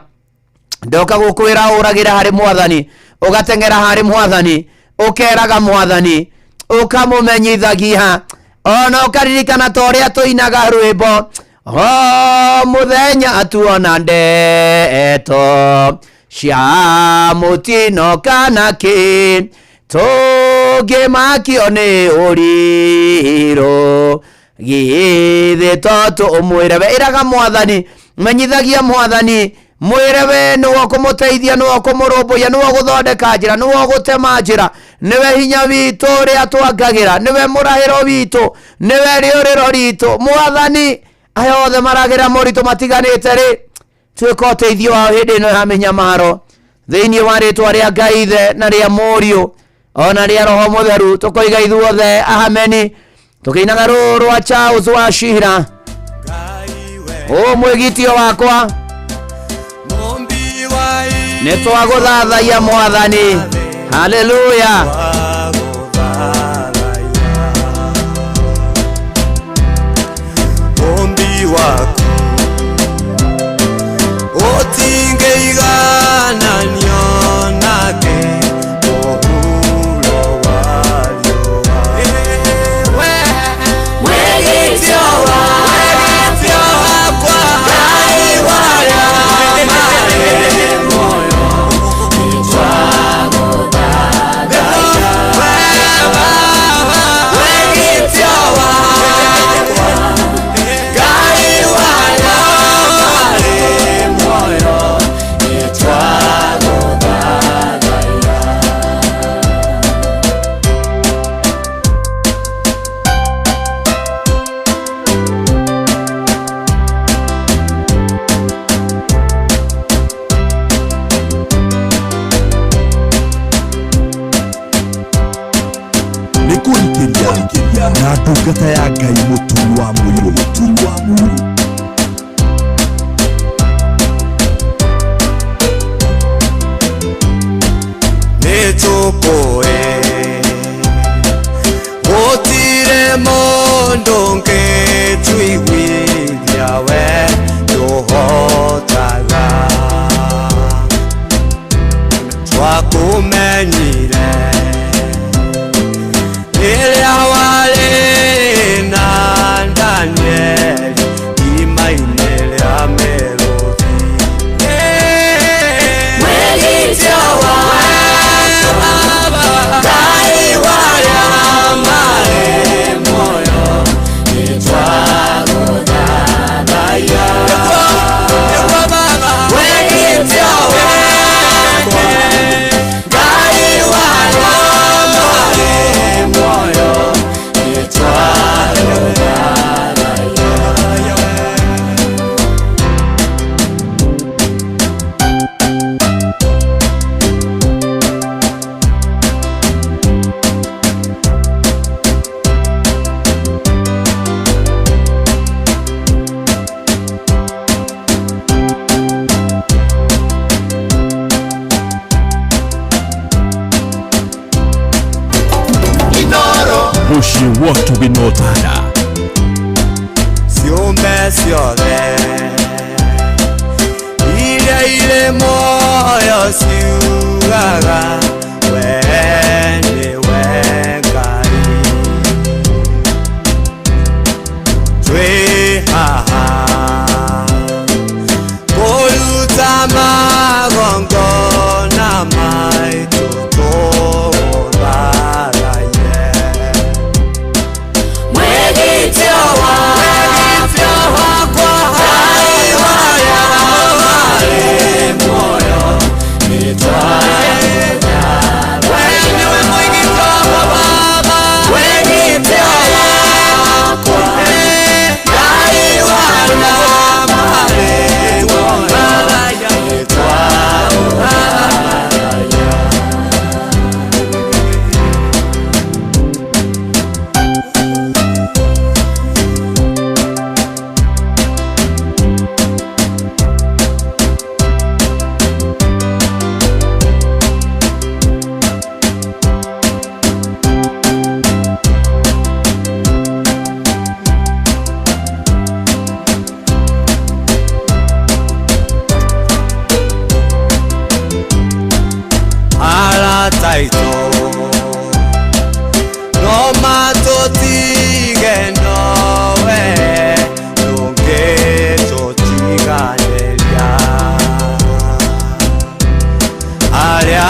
ndoka gũkwĩra ũragĩra harĩ mwathani, ũgateng'era harĩ mwathani, ũkeraga mwathani, ũkamũmenyithagia, ona ũkaririkana ta ũrĩa tũinaga rwĩmbo, o mũthenya tuona ndeto cia mũtino kana kĩ, tũngĩmakio nĩ ũrirũ githĩ to tũmwĩre we. Ĩraga mwathani, menyithagia mwathani, mwĩre we nĩwe ũkũmũteithia, nĩwe ũkũmũrũmbũiya, nĩwe ũgũthondeka njĩra, nĩwe ũgũtema njĩra, nĩwe hinya witũ ũrĩa twangagĩra, nĩwe mũrahĩro witũ, nĩwe rĩũrĩro ritũ. Mwathani, aya othe maragĩra moritũ matiganĩte rĩ, tuĩka ũteithio wao hĩndĩ ĩno ya mĩnyamaro, thĩinĩ wa rĩtwa rĩa Ngai Ithe na rĩa Mũriũ ona rĩa Roho Mũtheru, tũkoiga ithuothe ameni, tũkĩinaga rũũ rwa Charles wa Shira, ũ mwĩgitio wakwa, nĩ twagũthathaia mwathani. Haleluya. Mũmbi waku ũtingĩigananio nake mũhuro wa riũa. Wĩgitio wakwa, Ngai warĩa marĩ muoyo, nĩtwagũthathaia. Wĩgitio wakwa, Ngai warĩa marĩ muoyo, nĩtwagũthathaia. Nĩ kũrikĩria na ndungata ya Ngai Mũturi wa Mũirũ. Mũturi wa Mũirũ. Nĩtũkũĩ gũtirĩ mũndũ ũngĩtũiguithia we ndũhotaga. Twakũmenyire rĩrĩa warĩ na Danieli irima-inĩ rĩa mĩrũthi. Wĩgitio wakwa, Ngai warĩa marĩ muoyo, nĩtwagũthathaia. Wĩgitio wakwa, Ngai warĩa marĩ muoyo, nĩtwagũthathaia. Mũciĩ wa ũtugi na ũtana. Ciũmbe ciothe iria irĩ muoyo ciugaga we nĩwe Ngai. Twĩ haha kũruta magongona maitũ tũgũthathaie.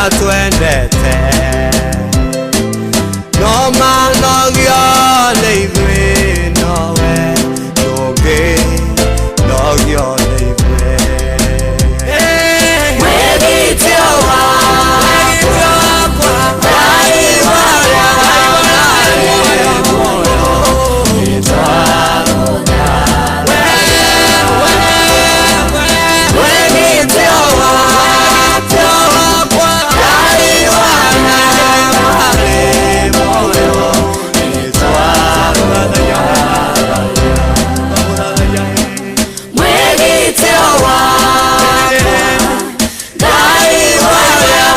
Matwendete no manogio nĩ ithuĩ nowe ndũngĩ nogio nĩ ithuĩ. Wĩgitio wakwa, Ngai warĩa marĩ muoyo, wĩgitio wakwa, Ngai warĩa marĩ muoyo, wĩgitio wakwa, Ngai warĩa marĩ muoyo, wĩgitio wakwa, Ngai warĩa marĩ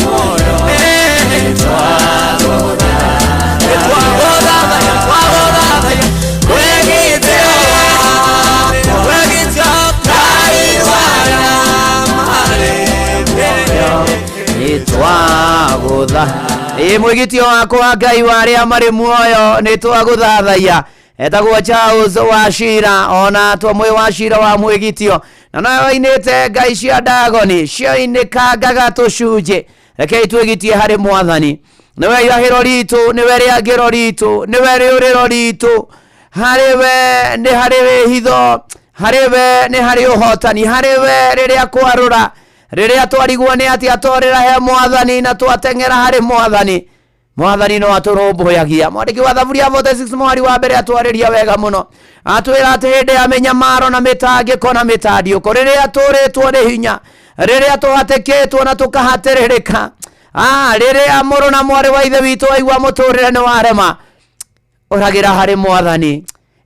muoyo, wĩgitio wakwa, Ngai warĩa marĩ muoyo, nĩtwagũtha ĩ mwĩgitio wakwa Ngai wa arĩa marĩ muoyo nĩtwagũthathaiya. Etagwo Charles Wachira, ona twamwĩ Wachira wa mwĩgitio, na nowe wainĩte ngai cia Ndagoni cioinĩkangaga tũcunjĩ. Rekei twĩgitie harĩ Mwathani, nĩwe irahĩro ritũ, nĩwe rĩangĩro ritũ, nĩwe rĩũrĩro ritũ. Harĩ we nĩ harĩ wĩhitho, harĩ we nĩ harĩ ũhotani, harĩ we rĩrĩa kwarũra, rĩrĩa twarigwo nĩ atĩa twarĩra he Mwathani na twateng'era harĩ Mwathani, Mwathani no atũrũmbũyagia. Mwandĩki wa Thaburi ya 46 mwari wa mbere atwarĩria wega mũno, atwĩra atĩ hĩndĩ ya mĩnyamaro na mĩtangĩko na mĩtandiũko, rĩrĩa tũrĩtwo nĩ hinya, rĩrĩa tũhatĩkĩtwo na tũkahatĩrĩrĩka, rĩrĩa mũrũ na mwarĩ wa ithe witũ aigua mũtũrĩre nĩ warema, ũragĩra harĩ Mwathani,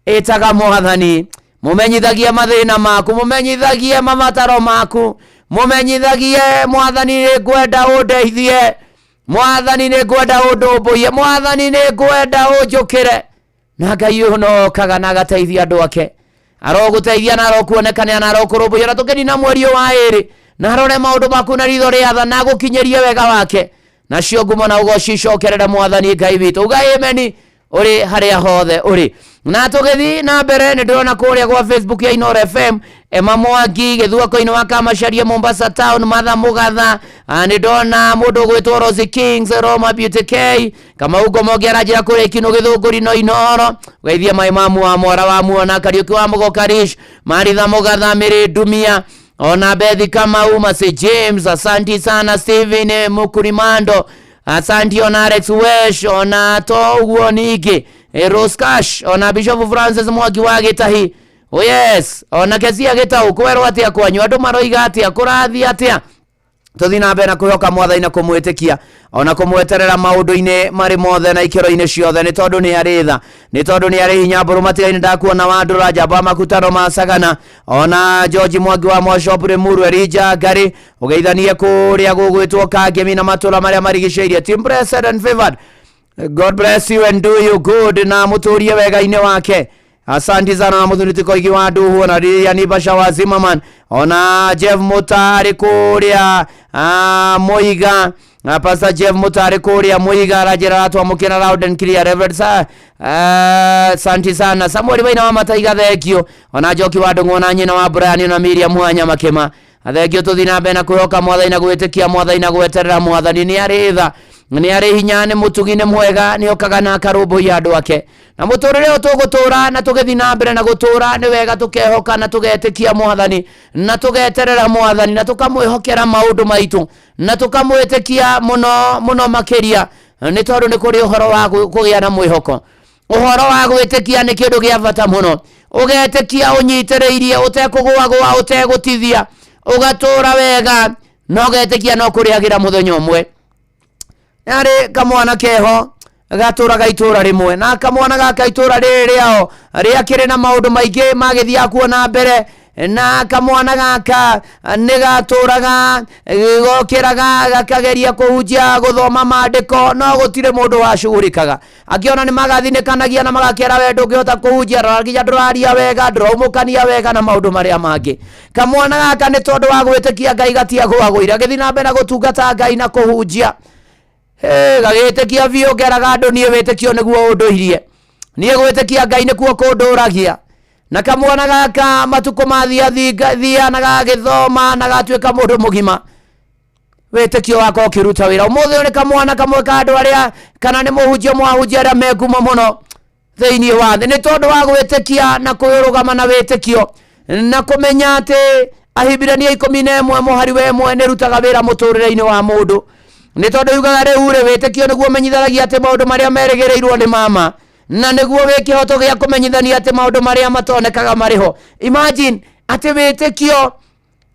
ĩtaga Mwathani, mũmenyithagie mathĩna maku, mũmenyithagie mabataro maku, mũmenyithagie Mwathani nĩ ngwenda ũndeithie, Mwathani nĩ ngwenda ũndũmbũiye, Mwathani nĩ ngwenda ũnjũkĩre. Na Ngai ũyũ no okaga na agateithia andũ ake, arogũteithia na arokuonekania na arokũrũmbũiya, na tũkĩnina mweri ũyũ wa ĩrĩ, na arore maũndũ maku na ritho rĩa tha, na agũkinyĩrie wega wake, nacio ngumo na ũgoci icokerere Mwathani Ngai witũ. Uga ameni ũrĩ harĩa hothe ũrĩ. Na tũgĩthiĩ na mbere, nĩ ndĩrona kũrĩa gwa Facebook ya Inooro FM, Emma Mwangi gĩthuako-inĩ wa Kamacharia Mombasa Town, Martha Mũgatha, nĩ ndona mũndũ ũgwĩtwo Rosie Kings, Roma Beauty K, Kamau Ngomongi aranjĩra kũrĩa Ikinũ Gĩthũngũri no Inooro, ũgeithie maĩ mamu wa Mwara wa Muona, Kariũki wa Mũgo Karish, Maritha Mũgatha, Mĩrĩ Ndumia, ona Bethi Kamau, Masi James, asanti sana Steven Mukurimando, asanti ona Alex Wesh, ona to ũguo ningĩ Rose Cash, ona Bishop Francis Mwangi wa Gĩtahi. Oh yes, ona Kezia Gĩtau, kwerwo atĩa kwanyu, andũ maroiga atĩa, kũrathiĩ atĩa? Tũthiĩ na mbere na kwĩhoka Mwathani na kũmwĩtĩkia ona kũmweterera maũndũ-inĩ marĩ mothe na ikĩro-inĩ ciothe, nĩ tondũ nĩ arĩ tha, nĩ tondũ nĩ arĩ hinya. Mbũrũ matigainĩ ndakuona Wandũra Njamba Makutano ma Sagana, ona George Mwangi wa Mwashop Limuru, Elijah Ngari, ũgeithanie kũrĩa gũgwĩtwo Kangemi na matũra marĩa marigicĩirie. Team blessed and favored, God bless you and do you good, na mũtũrie wega-inĩ wake. Asante sana na mũthuri Koigi wa Nduhu, na Lilian Basha wa Zimmerman, ona Jeff Mutari kũrĩa Muiga, na Pastor Jeff Mutari kũrĩa Muiga aranjĩra aratwamũkĩra loud and clear. Reverend sa asante sana Samuel Waina wa Mataiga, thengio. Ona Njoki wa Ndung'u, na nyina wa Brian na Miriam Mwanya Makema, thengio. Tũthiĩ na mbere na kwĩhoka Mwathani na gwĩtĩkia Mwathani na gweterera Mwathani. Nĩ arĩ tha, nĩ arĩ hinya, nĩ mũtugi, nĩ mwega, nĩ okaga na akarũmbũiya andũ ake. Na mũtũrĩre ũyũ tũgũtũra na tũgĩthiĩ na mbere na gũtũra, nĩ wega tũkehoka na tũgetĩkia Mwathani na tũgeterera Mwathani na tũkamwĩhokera maũndũ maitũ na tũkamwĩtĩkia mũno mũno makĩria, nĩ tondũ nĩ kũrĩ ũhoro wa kũgĩa na mwĩhoko. Ũhoro wa gwĩtĩkia nĩ kĩndũ gĩa bata mũno. Ũgetĩkia ũnyitĩrĩirie, ũtekũgũagũa, ũtegũtithia, ũgatũra wega na ũgetĩkia no kũrĩagĩra mũthenya ũmwe. Yarĩ kamwana keho gatũraga itũra rĩmwe, na kamwana gaka itũra rĩrĩ rĩao rĩakĩrĩ na maũndũ maingĩ magĩthiaga kuo na mbere. Na kamwana gaka nĩ gatũraga gokĩraga gakageria kũhunjia gũthoma maandĩko, no gũtirĩ mũndũ wacugurikaga. Akĩona nĩ magathinĩkanagia na magakĩra we ndũngĩhota kũhunjia, rora nginya ndũraria wega, ndũraumũkania wega na maũndũ marĩa mangĩ. Kamwana gaka nĩ tondũ wa gwĩtĩkia Ngai gatiagũagũire, agĩthiĩ na mbere na gũtungata Ngai na kũhunjia. Gagĩtĩkia biũ, keraga andũ niĩ wĩtĩkio nĩguo ũndũirie, niĩ gwĩtĩkia Ngai nĩkuo kũndũragia. Na kamwana gaka matukũ mathia na gagĩthoma na gatuĩka mũndũ mũgima, wĩtĩkio wakwa ũkĩruta wĩra. Ũmũthĩ ũyũ nĩ kamwana kamwe ka andũ arĩa, kana nĩ mũhunjia ũmwe wa ahunjia arĩa me ngumo mũno thĩinĩ wa thĩ, nĩ tondũ wa gwĩtĩkia na kwĩrũgama na wĩtĩkio na kũmenya atĩ Ahibirania 11 mũhari wa 1 nĩ rutaga wĩra mũtũrĩre-inĩ wa mũndũ. Nĩ tondũ yugaga rĩu rĩ, wĩtĩkio nĩguo ũmenyithanagia atĩ maũndũ marĩa merĩgĩrĩirwo nĩ mama, na nĩguo wĩ kĩhoto gĩa kũmenyithania atĩ maũndũ marĩa matonekaga marĩ ho. Imagine atĩ wĩtĩkio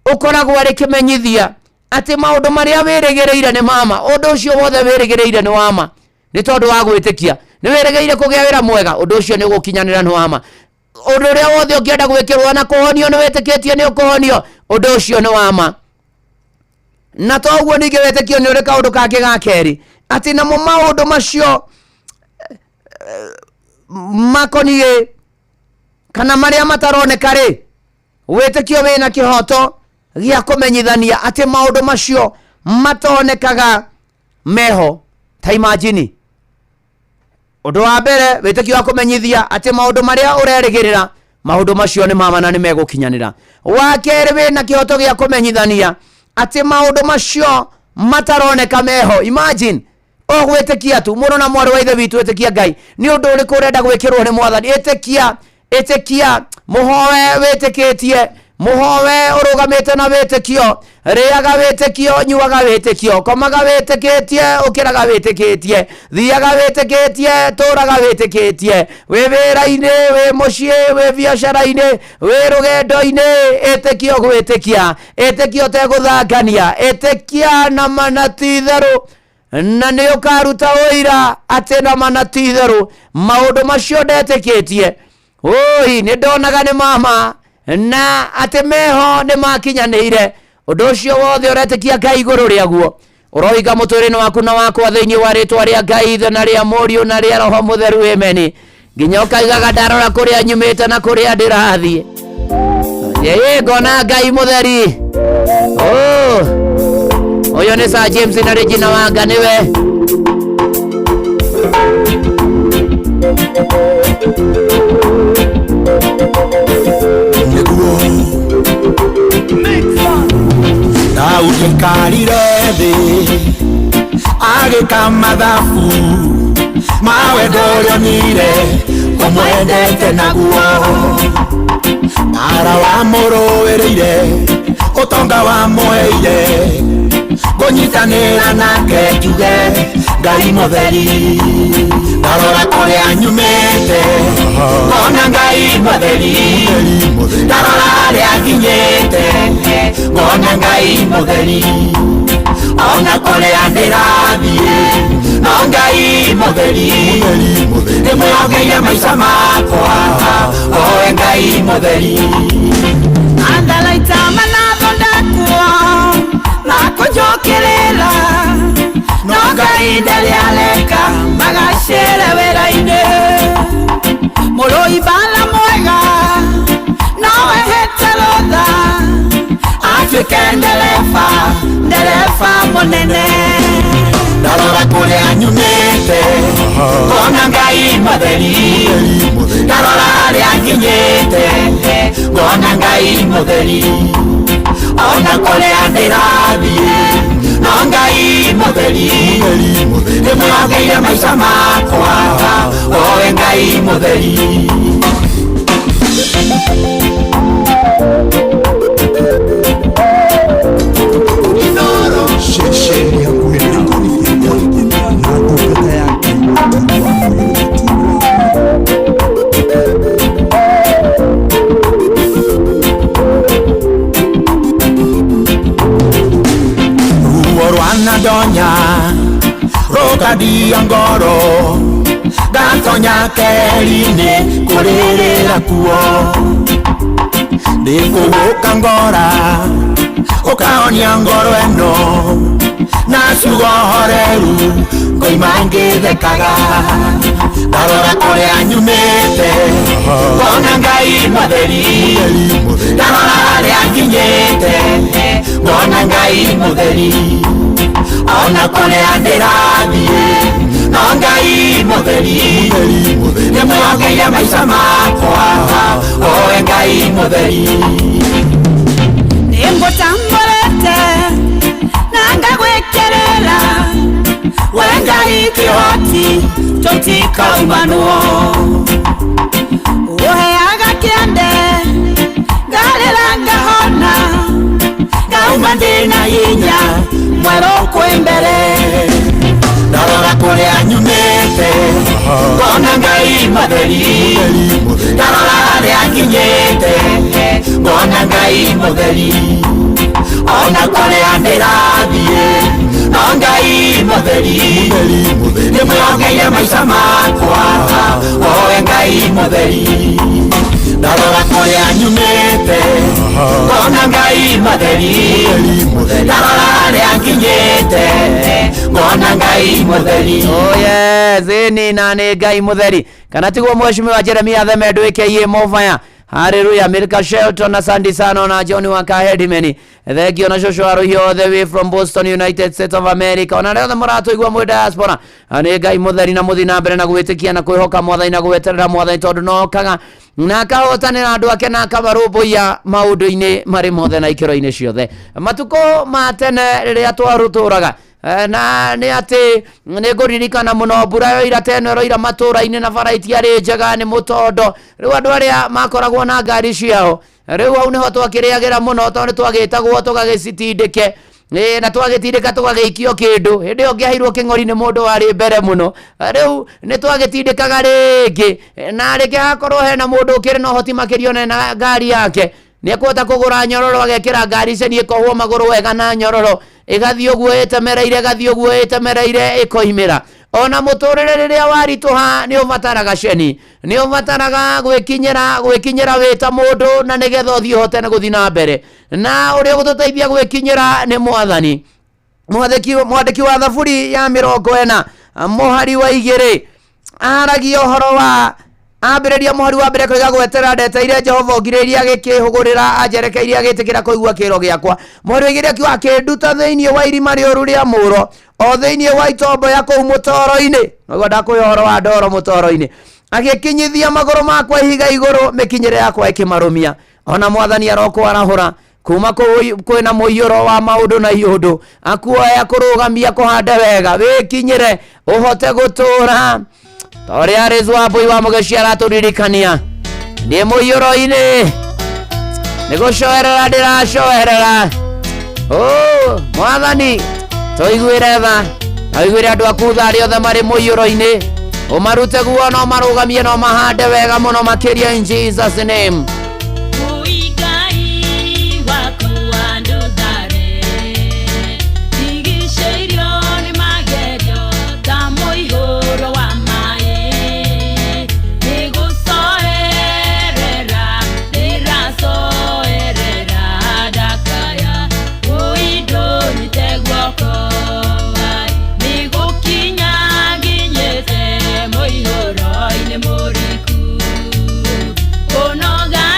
ũkoragwo arĩ kĩmenyithia atĩ maũndũ marĩa wĩrĩgĩrĩire nĩ mama, ũndũ ũcio wothe wĩrĩgĩrĩire nĩ wama nĩ tondũ wa gwĩtĩkia. Nĩ wĩrĩgĩrĩire kũgĩa wĩra mwega, ũndũ ũcio nĩ ũgũkinyanĩra nĩ wama. Ũndũ ũrĩa wothe ũngĩenda gwĩkĩrwo na kũhonio, nĩ wĩtĩkĩtie nĩ ũkũhonio, ũndũ ũcio nĩ wama. Na toguo ningĩ wĩtĩkio nĩ ũrĩ kaũndũ kangĩ ga kerĩ, atĩ namo maũndũ macio makoniĩ kana marĩa mataroneka rĩ, wĩtĩkio wĩna kĩhoto gĩa kũmenyithania atĩ maũndũ macio matonekaga meho. Ta imagine, ũndũ wa mbere wĩtĩkio wa kũmenyithia atĩ maũndũ marĩa ũrerĩgĩrĩra, maũndũ macio nĩ mama na nĩ megũkinyanĩra. Wa kerĩ, wĩna kĩhoto gĩa kũmenyithania atĩ maũndũ macio mataroneka meho. Imagine o gwĩtĩkia tu. Mũrũ na mwarĩ wa ithe witũ, ĩtĩkia Ngai. Nĩ ũndũ ũrĩkũ ũrenda gwĩkĩrwo nĩ Mwathani? Ĩtĩkia, ĩtĩkia, mũhoe wĩtĩkĩtie, mũhoe ũrũgamĩte na wĩtĩkio, rĩaga wĩtĩkio, nyuaga wĩtĩkio, komaga wĩtĩkĩtie, ũkĩraga wĩtĩkĩtie, thiaga wĩtĩkĩtie, tũraga wĩtĩkĩtie, wĩ wĩra-inĩ, wĩ mũciĩ, wĩ biacara-inĩ, wĩ rũgendo-inĩ, ĩtĩkio gwĩtĩkia, ĩtĩkio ũtegũthangania, ĩtĩkia na mana ti itherũ, na nĩ ũkaruta ũira atĩ na mana ti itherũ maũndũ macio ndetĩkĩtie, oi nĩ ndonaga nĩ mama na atĩ meho nĩ makinyanĩire. Ũndũ ũcio wothe ũretĩkia Ngai igũrũ rĩaguo ũroiga mũtũrĩre waku na wakwa thĩinĩ wa rĩtwa rĩa Ngai Ithe na rĩa Mũriũ na rĩa Roho Mũtheru, ameni. Nginya ũkaigaga ndarora kũrĩa nyumĩte na kũrĩa ndĩrathiĩ, ĩĩ ngona Ngai mũtheri. Oh, ũyũ nĩ Sir James na Regina Wanga nĩwe. Nĩguo Daudi aikarire thĩ agĩka mathabu ma wendo ũrĩa onire ũmwendete naguo, mara wamũrũĩrĩire, ũtonga wamũheire, ngũnyitanĩra nake njuge Ngai mũtheri. Ndarora kũrĩa nyumĩte ngona Ngai mũtheri, ndarora harĩa nginyĩte ngona Ngai mũtheri, ona kũrĩa ndĩrathiĩ no Ngai mũtheri, ndĩmwĩhokeire maica makwa owe Ngai mũtheri. Andalaita manathondekwo na kũnjũkĩrĩra, no Ngai ndarĩ areka magacĩre wĩra-inĩ. Mũrũi mbara mwega no ehete rũtha atuĩke ndereba, ndereba mũnene. Ndarora kũrĩa nyumĩte ngona Ngai mũtheri, ndarora harĩa nginyĩte ngona Ngai mũtheri, ona kũrĩa ndĩrathiĩ no Ngai mũtheri, ndĩmwĩhokeire maica makwa owe Ngai mũtheri. Ceceni hakuhĩ na ndungata ya Ngai. Ruo rwanandonya rũkandia ngoro, ngatonya keri-inĩ kũrĩrĩra kuo. Ndikũgũka ngora ũkahonia ngoro ĩno na ciugo horeru ngoima ngĩthekaga ndarora kũrĩa nyumĩte ngona Ngai mũtheri ndarora harĩa nginyĩte ngona Ngai mũtheri ona kũrĩa ndĩrathiĩ no Ngai mũtheri nĩmwongeire maica makwa owe Ngai mũtheri. Nĩngũtambũrĩte na ngagwĩkĩrĩra we Ngai kĩhoti tũtikaumanwo ũheaga kĩande ngarĩra ngahona ngauma ndĩna hinya mwerũ kwĩ mbere. Ndarora kũrĩa nyumĩte ngona Ngai mũtheri ndarora harĩa nginyĩte ngona Ngai mũtheri ona kũrĩa ndĩrathiĩ no Ngai mũtheri nĩmwongeire maica makwa owe Ngai mũtheri. Ndarora kũrĩa nyumĩte ngona Ngai mũtheri ndarora harĩa nginyĩte ngona Ngai mũtheri. Oh yes, ĩni na nĩ Ngai mũtheri. Kana tiguo mheshimiwa Jeremia Themendo aka Mofaya. Hallelujah. Milka Shelton, asante sana na John Wakahedimeni. Thank you na shosho aruhio all the way from Boston, United States of America. Ona rĩothe mũratũigua mwĩ diaspora. Nĩ Ngai mũtheri na mũthi na mbere na gwĩtĩkia na kwĩhoka mwathani na gweterera mwathani tondũ nokaga na akahotanĩra andũ ake na akamarũmbũiya maũndũ-inĩ marĩ mothe na ikĩro-inĩ ciothe. Matukũ ma tene rĩrĩa twarũtũraga na nĩ atĩ nĩ ngũririkana mũno mbura yoira teno ĩroira matũra-inĩ na bara itiarĩ njega nĩ mũtondo. Rĩu andũ arĩa makoragwo na ngari ciao rĩu hau nĩho twakĩrĩagĩra mũno tondũ nĩ twagĩtagwo tũgagĩcitindĩke na twagĩtindĩka tũgagĩikio kĩndũ. Hĩndĩ ĩyo ngĩaheirwo kĩng'ori nĩ mũndũ warĩ mbere mũno. Rĩu nĩ twagĩtindĩkaga rĩngĩ na rĩngĩ hakorwo hena mũndũ ũkĩrĩ na ũhoti makĩria ona ena ngari yake nĩ ekũhota kũgũra nyororo agekĩra ngari ceni ĩkohwo magũrũ wega na nyororo ĩgathiĩ ũguo ĩtemereire ĩgathiĩ ũguo ĩtemereire ĩkoimĩra. Ona mũtũrĩre rĩrĩa waritũha nĩ ũbataraga ceni, nĩ ũbataraga gwĩkinyĩra gwĩkinyĩra wĩ ta mũndũ na nĩgetha ũthiĩ ũhote nĩ gũthiĩ na mbere. Na ũrĩa ũgũtũteithia gwĩkinyĩra nĩ mwathani. Mwandĩki wa Thaburi ya 40 mũhari wa 2 aragia ũhoro wa ambĩrĩria mũhari wa mbere koiga gweterera ndeteire Jehova ũngirĩrĩria agĩkĩhũgũrĩra anjerekeirie agĩtĩkĩra kũigua kĩro gĩakwa. Mũhari wa 2 akiuga akĩnduta thĩinĩ wa irima rĩũru rĩa mũro o thĩinĩ wa itombo ya kũu mũtoro-inĩ. Noguo ndakũhe ũhoro wa ndoro mũtoro-inĩ. Agĩkinyithia magũrũ makwa ihiga igũrũ mĩkinyĩre yakwa ĩkĩmarũmia. Ona mwathani arokwarahũra kuma kwĩna mũiyũro wa maũndũ na iũndũ akuoya kũrũgamia kũhande wega wĩkinyĩre ũhote gũtũra ta ũrĩa Rĩzu wa Mbui wa Mũgeci aratũririkania ndĩ mũiyũro-inĩ nĩ gũcoerera ndĩracoerera. Oh, mwathani tũiguĩre tha na ũiguĩre andũ aku tha arĩa othe marĩ mũiyũro-inĩ ũmarute guo na ũmarũgamie na ũmahande wega mũno makĩria in Jesus name. Nigũkinya nginyĩte mũihũro-inĩ mũriku. Kũnoga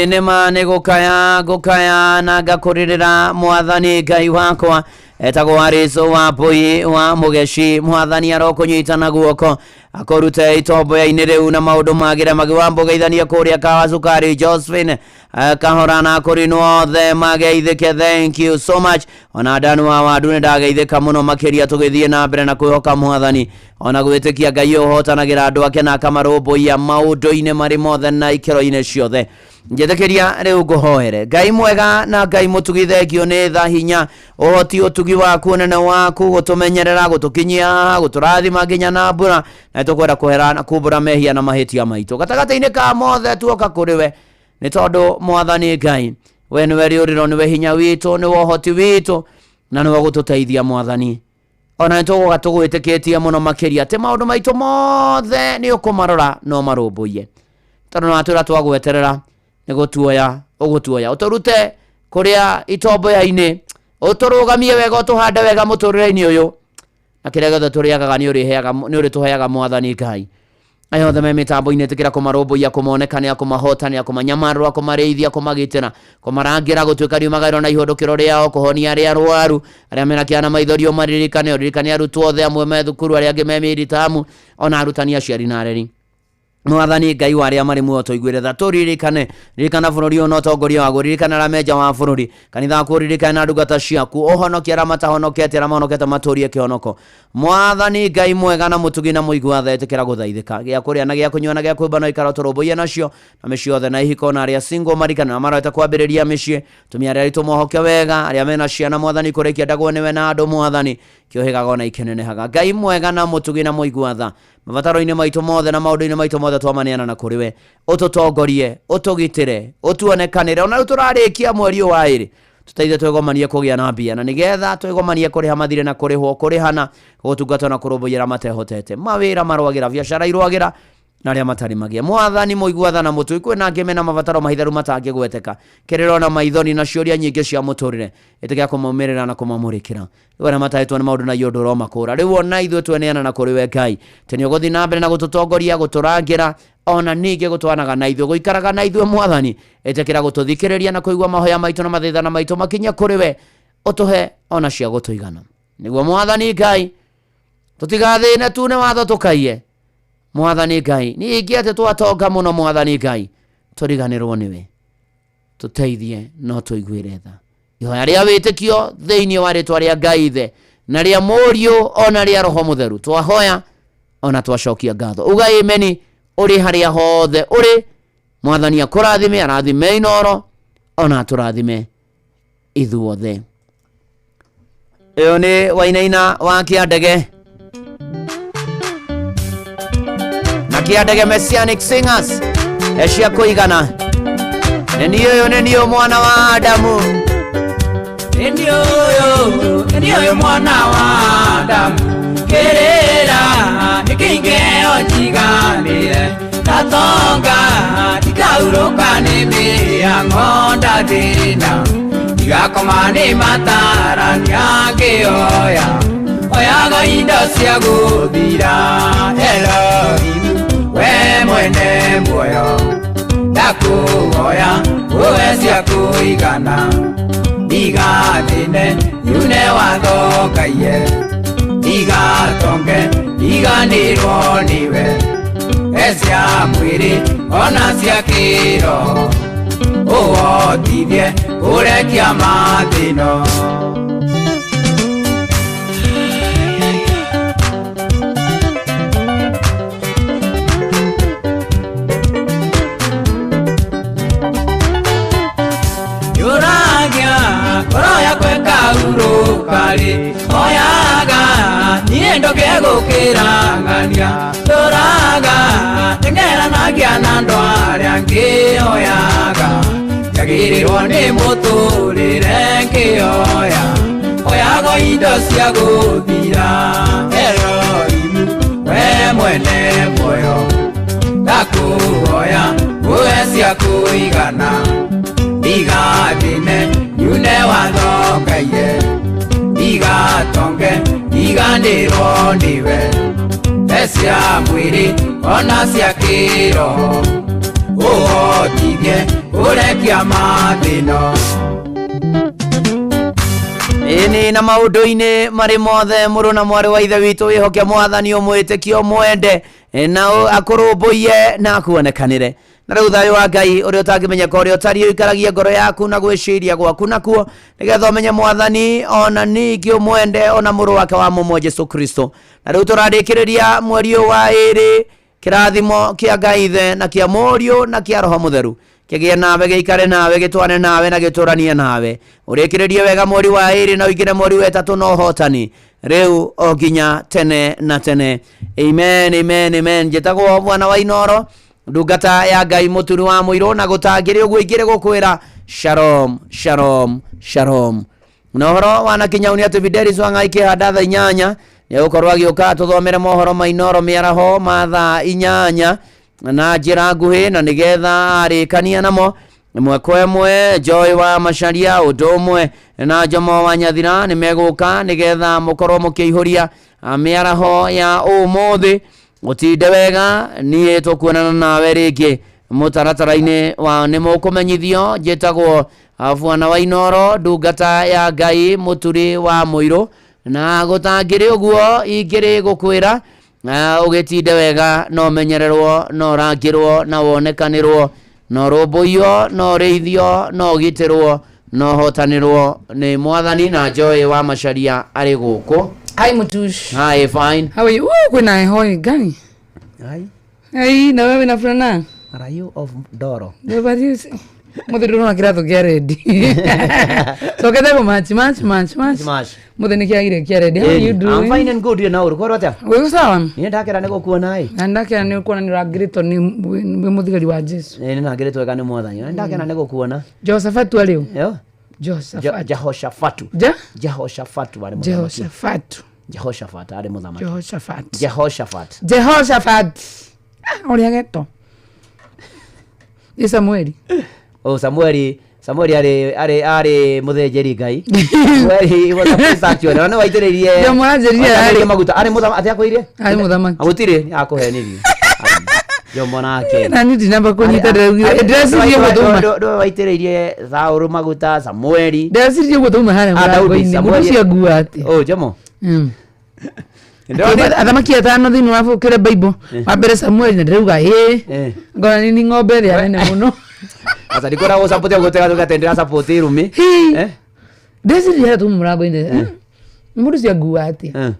Ĩĩ nĩma nĩ gũkaya ngũkaya na ngakũrĩrĩra mwathani Ngai wakwa. Etagwo Ariso wa Mbui wa Mũgeci. Mwathani arokũnyita na guoko akũrute itomboya-inĩ rĩu na maũndũ magĩre magĩ wa mbũgeithanie kũrĩa kawa cukari Josephine kahora na kũrinwo othe mageithĩke. Thank you so much. Ona ndanu wa wandu nĩ ndageithĩka mũno makĩria tũgĩthiĩ na mbere na kwĩhoka mwathani ona gwĩtĩkia Ngai ũhotanagĩra andũ ake na akamarũmbũiya maũndũ-inĩ marĩ mothe na ikĩro-inĩ ciothe. Njĩtĩkĩria rĩu ngũhoere Ngai mwega na Ngai mũtugi, thengio nĩ tha hinya ũhoti ũtugi waku ũnene waku gũtũmenyerera gũtũkinyia haha gũtũrathima nginya na mbura, na tũkwenda kũhera na kumbũra mehia na mahĩtia maitũ gatagatĩ-inĩ ka mothe tuoka kũrĩ we nĩ tondũ mwathani Ngai we nĩwe rĩũrĩro, nĩwe hinya witũ, nĩwe ũhoti witũ na nĩwe gũtũteithia mwathani. Ona nĩ tũgũka tũgwĩtĩkĩtie mũno makĩria atĩ maũndũ maitũ mothe nĩ ũkũmarora no marũmbũiye, tondũ nĩ watwĩra twagweterera nĩ gũtuoya ũgũtuoya ũtũrute kũrĩa itomboya-inĩ, ũtũrũgamie wega, ũtũhande wega mũtũrĩre-inĩ ũyũ, na kĩrĩa gĩothe tũrĩagaga nĩ ũrĩtũheaga mwathani Ngai. Aya othe me mĩtambo-inĩ ĩtĩkĩra kũmarũmbũiya, kũmonekania, kũmahotania, kũmanyamarũra, kũmarĩithia, kũmagitĩra, kũmarangĩra, gũtuĩka riumagaĩro na ihũndũkĩro rĩao, kũhonia arĩa arwaru, arĩa mena kĩana maithori ũmaririkane, ũririkane arutwo othe amwe me thukuru, arĩa angĩ me mĩritamu, ona arutani, aciari na areri. Mwathani Ngai wa arĩa marĩ muoyo tũiguĩre tha, tũririkane, ririkana bũrũri ũyũ na ũtongoria waguo, ririkana arĩa me nja wa bũrũri, kanitha waku ũririkane na ndungata ciaku, ũhonokie arĩa matahonokete, arĩa mahonokete matũrie kĩhonoko. Mwathani Ngai mwega na mũtugi na mũigua tha, ĩtĩkĩra gũthaithĩka, gĩa kũrĩa na gĩa kũnyua na gĩa kwĩhumba no ikara ũtũrũmbũiye nacio, na mĩciĩ yothe na ihiko, na arĩa single marikane na marorete kwambĩrĩria mĩciĩ, tumia arĩa aritũ mohoke wega, arĩa mena ciana mwathani kũrĩa ikĩendagwo nĩwe na andũ mwathani kĩũhĩgaga ona ikĩnenehaga. Ngai mwega na mũtugi na mũigua tha, mabataro-inĩ maitũ mothe na maũndũ-inĩ maitũ mothe twamaneana na kũrĩ we, ũtũtongorie, ũtũgitĩre, ũtuonekanĩre. Ona rĩu tũrarĩkia mweri ũyũ wa ĩrĩ, tũteithie twĩgomanie kũgĩa na mbia, na nĩgetha twĩgomanie kũrĩha mathirĩ na kũrĩhwo, kũrĩhana, gũtungatwo na kũrũmbũiya arĩa matehotete, mawĩra marwagĩra, biacara irwagĩra, na arĩa matarĩ magĩa. Mwathani mũigua tha na mũtui, kwĩna angĩ mena mabataro mahitharu matangĩgweteka, kĩrĩro na maithori na ciũria nyingĩ cia mũtũrĩre, ĩtĩkĩra kũmaumĩrĩra na kũmamũrĩkĩra. Rĩu arĩa matahĩtwo nĩ maũndũ na iũndũ ũromakũra, rĩu ona ithuĩ tweneana na kũrĩ we Ngai, atĩ nĩ ũgũthiĩ na mbere na gũtũtongoria, gũtũrangĩra, ona ningĩ gũtwanaga na ithuĩ, gũikaraga na ithuĩ mwathani, ĩtĩkĩra gũtũthikĩrĩria na kũigua mahoya maitũ na mathĩthana maitũ makinye kũrĩ we, ũtũhe ona cia gũtũigana, nĩguo mwathani Ngai tũtigathĩne tune watho tũkaiye. Mwathani Ngai ningĩ atĩ twatonga mũno, mwathani Ngai tũriganĩrwo nĩwe, tũteithie no tũiguĩre tha. Ihoya rĩa wĩtĩkio thĩinĩ wa rĩtwa rĩa Ngai Ithe na rĩa Mũriũ ona rĩa Roho Mũtheru twahoya ona twacokia ngatho. Uga ameni ũrĩ harĩa hothe ũrĩ. Mwathani akũrathime, arathime Inooro ona atũrathime ithuothe. Ĩyo nĩ Wainaina wa Kĩandege na Kĩandege Messianic Singers cia kũigana. Nĩ niĩ ũyũ, nĩ niĩ mwana wa Adamu, nĩ niĩ ũyũ, nĩ niĩ ũyũ mwana wa Adamu, kĩrĩra nĩ kĩingĩ o njiganĩre, ndatonga ndikaurũka nĩ mĩhang'o ndathĩna, ndigakoma nĩ matarania ngĩoya, oyaga indo cia gũthira. Elohimu we mwene muoyo, ndakũhoya ũhe cia kũigana, ndigathĩne nyune watho ngaiye, ndigatonge ndiganĩrwo nĩwe, he cia mwĩrĩ ona cia kĩroho, ũhotithie kũrekia mathĩno. Yũragia ngoro yakwa ĩkaurũka-rĩ, oyaga niĩ ndoke gũkĩrang'ania, tũraga teng'eranagia na andũ arĩa angĩ, oyaga njagĩrĩrwo nĩ mũtũrĩre ngĩoya, oyago indo cia gũthira. Elohimu we mwene muoyo, ndakũhoya ũhe cia kũigana, ndigathĩne nyune watho ngaiye, ndigatonge ndiganĩrwo nĩwe, he cia mwĩrĩ ona cia kĩroho, Ũhotithie kũrekia mathĩna. Ĩni na maũndũ-inĩ marĩ mothe mũrũ na mwarĩ wa ithe witũ wĩhoke mwathani ũmwĩtĩkie ũmwende na akũrũmbũiye na akuonekanĩre. Na rĩu thayũ wa Ngai ũrĩa ũtangĩmenyeka ũrĩa ũtariĩ ũikaragie ngoro yaku na gwĩciria gwaku nakuo nĩgetha ũmenye mwathani ona ningĩ ũmwende ona mũrũ wake wa mũmwe Jesu Kristo. Na rĩu tũrarĩkĩrĩria mweri ũyũ wa ĩrĩ, kĩrathimo kĩa Ngai Ithe na kĩa Mũriũ na kĩa Roho Mũtheru kĩgĩe nawe, gĩikare nawe, gĩtwane nawe na gĩtũranie nawe. Ũrĩkĩrĩrie wega mweri wa ĩrĩ na ũingĩre mweri wa ĩtatũ na ũhotani rĩu o nginya tene na tene. Amen, amen, amen. Njĩtagwo Bwana wa Inoro, ndungata ya Ngai mũturi wa mũirũ, na gũtangĩrĩ ũguo ingĩrĩ gũkwĩra shalom, shalom, shalom. Na ũhoro wa na kinyau nĩ atĩ Fidelis Wang'ai kĩhanda thaa 8 nĩ egũkorwo agĩũka tũthomere mohoro ma Inoro mĩaraho ma thaa 8 na njĩra nguhĩ, na nĩgetha arĩkania namo ĩmwe kwa ĩmwe. Joy wa Macharia ũndũ ũmwe na Jomo wa Nyathira nĩ megũka nĩgetha mũkorwo mũkĩihũria mĩaraho ya ũmũthĩ. Ũtinde wega, niĩ tũkuonana nawe rĩngĩ mũtaratara-inĩ wa nĩ mũkũmenyithio. Njĩtagwo Bwana wa Inoro, ndungata ya Ngai mũturi wa mũirũ, na gũtangĩrĩ ũguo ingĩrĩ gũkwĩra ũgĩtinde wega, no menyererwo, no rangĩrwo, na wonekanĩrwo, no rũmbũiyo, no rĩithio, no ũgitĩrwo, no hotanĩrwo nĩ mwathani. Na Joy wa Macharia arĩ gũkũ. Hi Mutush. Hi, fine. How are you? Ooh, kwina heho gani? Hi. Hey, na wewe na fulana? Are you of Ndoro? Muthi ndurona kiratũ kia rendi. Cokete kũ match match match match. Match. Muthi nĩ kĩagire kia rendi. How are you doing? I'm fine and good. Na ũrĩ atĩa? Wĩ sawa? Niĩ ndakena nĩ gũkuona ĩ. Na ndakena nĩ kuona nĩ ũrangĩrĩtwo nĩ wĩ mũthigari wa Jesu. Ĩ, nĩ nangĩrĩtwo wega nĩ mwathani. Na ndakena nĩ gũkuona. Jehoshafatu arĩ ũ? Yo. Jehoshafatu. Jehoshafatu. Ja? Jehoshafatu arĩ mũthamaki. Jehoshafatu. Jehoshafat arĩ mũthamaki. Jehoshafat. Jehoshafat. Jehoshafat. Ah, ũrĩa getwo. Nĩ Samueli. Oh, Samueli, Samueli arĩ mũthĩnjĩri Ngai. Samueli was a priest actually. Na nĩ waitĩrĩirie. Ndio mũranjĩrire waitĩrĩirie arĩ. maguta. Arĩ mũthamaki, atĩa akwĩrire? Arĩ mũthamaki. Gũtirĩ, akũhenirie. Jomo nake. Na niĩ ndinamba kũnyita ndĩraugire. Ndĩreciria ũguo twauma. Ndũwe waitĩrĩirie Saũlũ maguta, Samueli. Ndĩreciria ũguo twauma harĩa Ah, Daudi, mũrango-inĩ. Mũndũ Samueli. ũcio angua atĩa? Oh, Jomo. Athamaki atano thĩinĩ wa kĩrĩa Bible. Wa mbere Samueli na ndĩrauga ĩĩ. Eh. Ngona nĩ ng'ombe ĩrĩa nene mũno. Sasa ndikora gũsupport gũtega tũgatendera support irumi. Eh? Ndĩreciria harĩa twauma mũrango-inĩ. Mũndũ ũcio angua atĩa? Eh.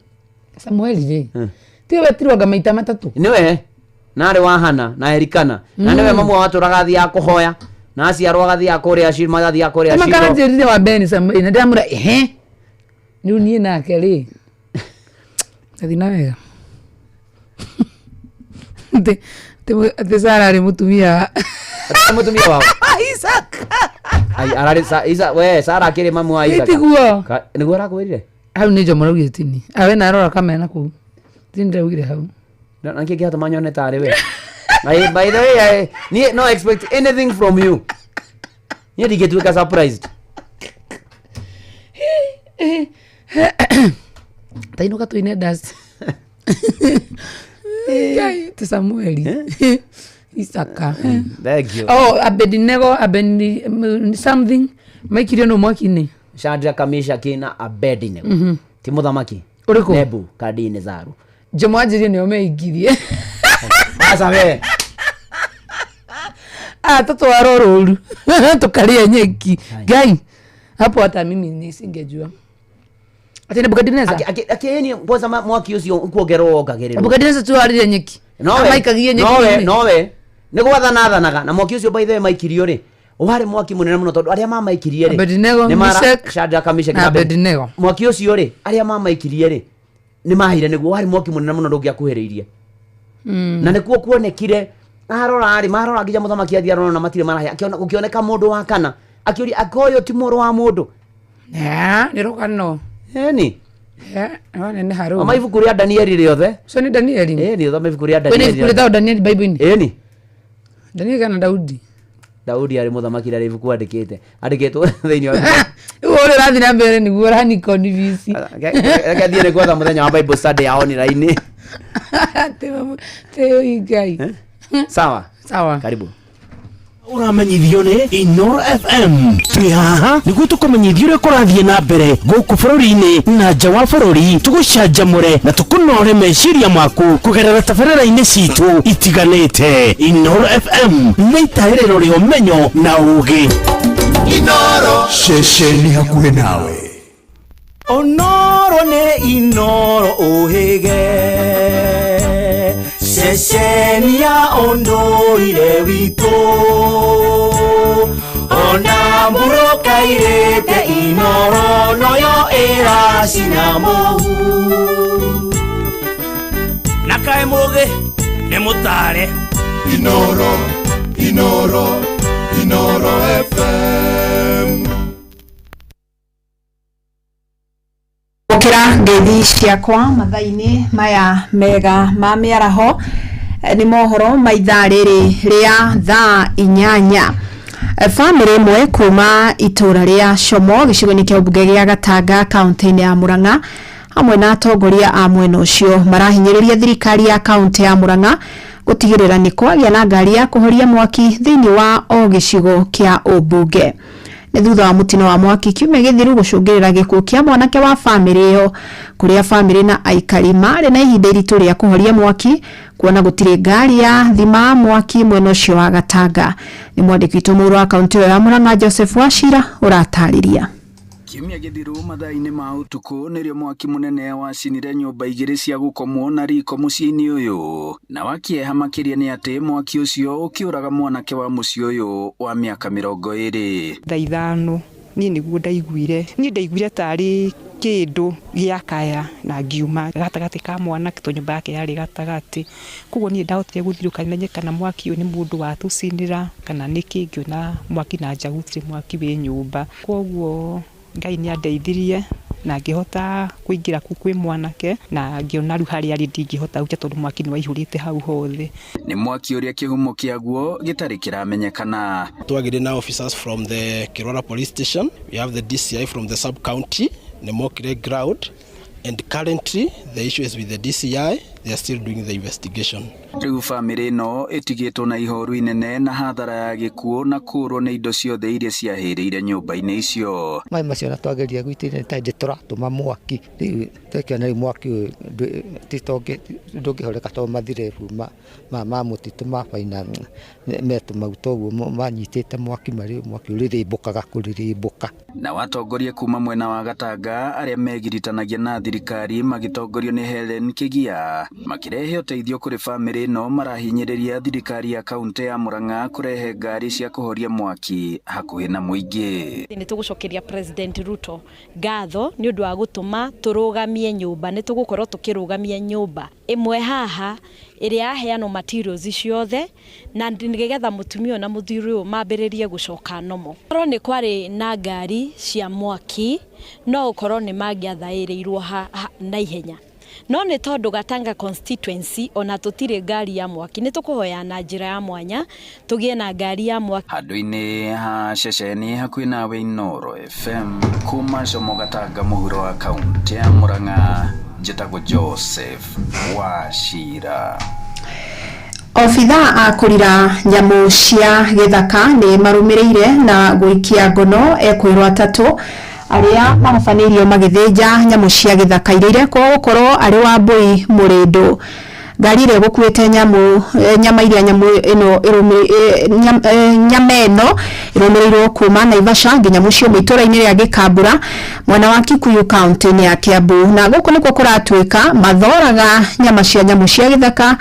Samueli rĩ. Tiwe wetirwo anga maita matatũ. Nĩwe na arĩ wa Hana na Elikana na nĩwe mamu wao atũraga athiaga kũhoya na aciarwo agathiaga kũrĩa Shilo, magathiaga kũrĩa Shilo. Makaranjĩrire wa mbere nĩ Samueli na ndĩramwĩra ehe. Rĩu niĩ nake rĩ. Ndathiĩ na wega. Atĩ Sara arĩ mũtumia wa Atĩ mũtumia wao. Isaac. Ai, ararĩ Isa, we Sara akĩrĩ mamu wa Isaac. Tiguo. Nĩguo arakwĩrire? Hau nĩ Jomo araugire tini. Awe na arora kamera kũu. Tini ndĩraugire hau. Na nĩkĩ kĩratũma nyone tarĩ we? By the way, niĩ no expect anything from you. Niĩ ndingĩtuĩka surprised. Tainũka tũine dance. Ngai, ti Samueli. Isaka. Thank you. Oh, Abednego, Abedi something maikirio no mwaki-inĩ. Shadrach, Meshach na Abednego. Ti mũthamaki. Ũrĩkũ? Nebukadnezaru. Jomo anjĩrie nĩo meikirie. Aca we. Ah, tũtwarwo rũru tũkarĩa nyeki. Ngai, hapo hata mimi nisingejua. Ati Nebukadneza. Akĩni kwanza mwaki ũcio kuongererwo wongagĩrĩrwo. Nebukadneza tu arĩrie nyeki. Nowe. Amaikagie nyeki. Nowe, nowe. Nĩ gwathana athanaga na mwaki ũcio by the way maikirio rĩ warĩ mwaki mũnene mũno tondũ arĩa mamaikirie rĩ Abednego, nĩ mara- Meshach Shadrach, Meshach na na Abednego. Mwaki ũcio rĩ arĩa mamaikirie rĩ nĩ mahire nĩguo warĩ mwaki mũnene mũno ndũngĩakuhĩrĩirie. Na nĩkuo kuonekire arora rĩ marora nginya mũthamaki athiĩ arora na matirĩ marahĩa akĩona gũkĩoneka mũndũ wa kana akĩũria anga ũyũ ti mũrũ wa mũndũ. Nĩ rũgano. Ĩni. Waneneha rũu. Thoma ibuku rĩa Danieli rĩothe. Ũcio nĩ Danieli. Ĩni thoma ibuku rĩa Kwĩna Danieli. ibuku rĩtagwo Danieli Bible-inĩ. Ĩni. Danieli kana Daudi. Daudi arĩ mũthamaki rĩarĩ ibuku andĩkĩte andĩkĩtwo thĩinĩ wa Rĩu ũrĩa ũrathiĩ na mbere nĩguo ũranikonibisi. Reke thiĩ nĩ gwetha mũthenya wa Bible study ya online. Atĩ Ngai. Sawa. Sawa. Karibu. Ũramenyithio nĩ Inoro FM. Twĩ haha nĩguo tũkũmenyithie ũrĩa kũrathiĩ na mbere gũkũ bũrũri-inĩ na nja wa bũrũri, tũgũcanjamũre na tũkũnore meciria maku kũgerera tabarĩra-inĩ citũ itiganĩte. Inoro FM nĩ itahĩrĩro rĩa ũmenyo na ũgĩ. Inoro ceceni hakuhĩ nawe. Onoro nĩ Inoro ũhĩge, ceceni ya ũndũire witũ, ona mbũrũka irĩte Inoro noyo ĩracina mũhu. Na kaĩ mũgĩ nĩ mũtare. Inoro, Inoro, Inoro FM. Gũkĩra ngeithi ciakwa mathaa-inĩ maya mega ma mĩaraho. Nĩ mohoro ma ithaa rĩrĩ rĩa thaa 8. Bamĩrĩ ĩmwe kuma itũra rĩa Como gĩcigo-inĩ kĩa ũmbunge gĩa Gatanga kaũntĩ-inĩ ya Murang'a hamwe na atongoria a mwena ũcio marahinyĩrĩria thirikari ya kaũntĩ ya Murang'a gũtigĩrĩra nĩ kwagĩa na ngari ya kũhoria mwaki thĩinĩ wa o gĩcigo kĩa ũmbunge. Nĩ thutha wa mũtino wa mwaki kiumia gĩthiru gũcũngĩrĩra gĩkuũ kĩa mwanake wa bamĩrĩ ĩyo, kũrĩa bamĩrĩ na aikari marĩ na ihinda iritũ rĩa kũhoria mwaki kuona gũtirĩ ngari ya thima mwaki mwena ũcio wa Gatanga. Nĩ mwandĩki witũ mũru wa kaũntĩ ĩyo ya Murang'a Joseph Wachira ũratarĩria. Kiumia gĩthiru mathaa-inĩ ma ũtukũ nĩrĩo mwaki mũnene wacinire nyũmba igĩrĩ cia gũkomwo na riko mũciĩ-inĩ ũyũ, na wa kĩeha makĩria nĩ atĩ mwaki ũcio ũkĩũraga mwanake wa mũciĩ ũyũ wa mĩaka 20. Thaa 5 niĩ nĩguo ndaiguire, niĩ ndaiguire tarĩ kĩndũ gĩakaya na ngiuma gatagatĩ ka mwanake tondũ nyũmba yake yarĩ gatagatĩ. Koguo niĩ ndahotire gũthirũka menye kana mwaki ũyũ nĩ mũndũ watũcinĩra kana nĩkĩ, ngĩona mwaki na nja gũtirĩ mwaki wĩ nyũmba. Koguo Ngai nĩ andeithirie na ngĩhota kũingĩra kũu kwĩ mwanake na ngĩona rĩu harĩa arĩ ndingĩhota gũikara tondũ mwaki nĩ waihũrĩte hau hothe. Nĩ mwaki ũrĩa kĩhumo kĩaguo gĩtarĩ kĩramenyekana. Twagĩire na officers from the Kirwara police station, we have the DCI from the sub county, nĩ mokire ground, and currently the issue is with the DCI, they are still doing the investigation. Rĩu bamĩrĩ ĩno ĩtigĩtwo na ihoru inene na hathara ya gĩkuũ na kũũrwo nĩ indo ciothe iria ciahĩrĩire nyũmba-inĩ icio. Maĩ macio na twageria gwitĩrĩria nĩ ta tũratũma mwaki, rĩu twekĩona rĩu mwaki ũyũ ndũngĩhoreka tondũ mathirebu ma mũtitũ ma baina metũmaguta ũguo manyitĩte mwaki marĩ mwaki ũrĩrĩmbũkaga kũrĩrĩmbũka. Na watongoria kuma mwena wa Gatanga arĩa megiritanagia na thirikari magĩtongorio nĩ Helen Kĩgia makĩrehe ũteithio kũrĩ bamĩrĩ ĩno marahinyĩrĩria thirikari ya kaũntĩ ya Murang'a kũrehe ngari cia kũhoria mwaki hakuhĩ na mũingĩ. Nĩ tũgũcokeria President Ruto ngatho nĩ ũndũ wa gũtũma tũrũgamie nyũmba, nĩ tũgũkorwo tũkĩrũgamia nyũmba ĩmwe haha ĩrĩa yaheanwo materials ciothe na nĩgetha mũtumia na mũthuri ũyũ mambĩrĩrie gũcoka nomo. Korwo nĩ kwarĩ na ngari cia mwaki no ũkorwo nĩ mangĩathaĩrĩirwo na ihenya. No nĩ tondũ Gatanga constituency ona tũtirĩ ngari ya mwaki, nĩ tũkũhoya na njĩra ya mwanya tũgĩe na ngari ya mwaki. Handũ-inĩ ha ceceni hakuhĩ nawe Inoro FM kuma Como Gatanga mũhuro wa kaũntĩ ya Murang'a, njĩtagwo Joseph Wachira. Obithaa a kũrira nyamũ cia gĩthaka nĩ marũmĩrĩire na gũikia ngono ekwĩrwo atatũ arĩa mahobanĩirio magĩthĩnja nyamũ cia gĩthaka iria irekwo gũkorwo arĩ Wambui Mũrĩndũ. Ngari ĩrĩa ĩgũkuĩte nyama iria nyamũ ĩno nyama ĩno ĩrũmĩrĩirwo kuma Naivasha nginya mũciĩ ũmwe itũũra-inĩ rĩa Gĩkambura mwena wa Kikuyu kaũntĩ-inĩ ya Kiambu. Na gũkũ nĩkuo kũratuĩka mathoraga nyama cia nyamũ cia gĩthaka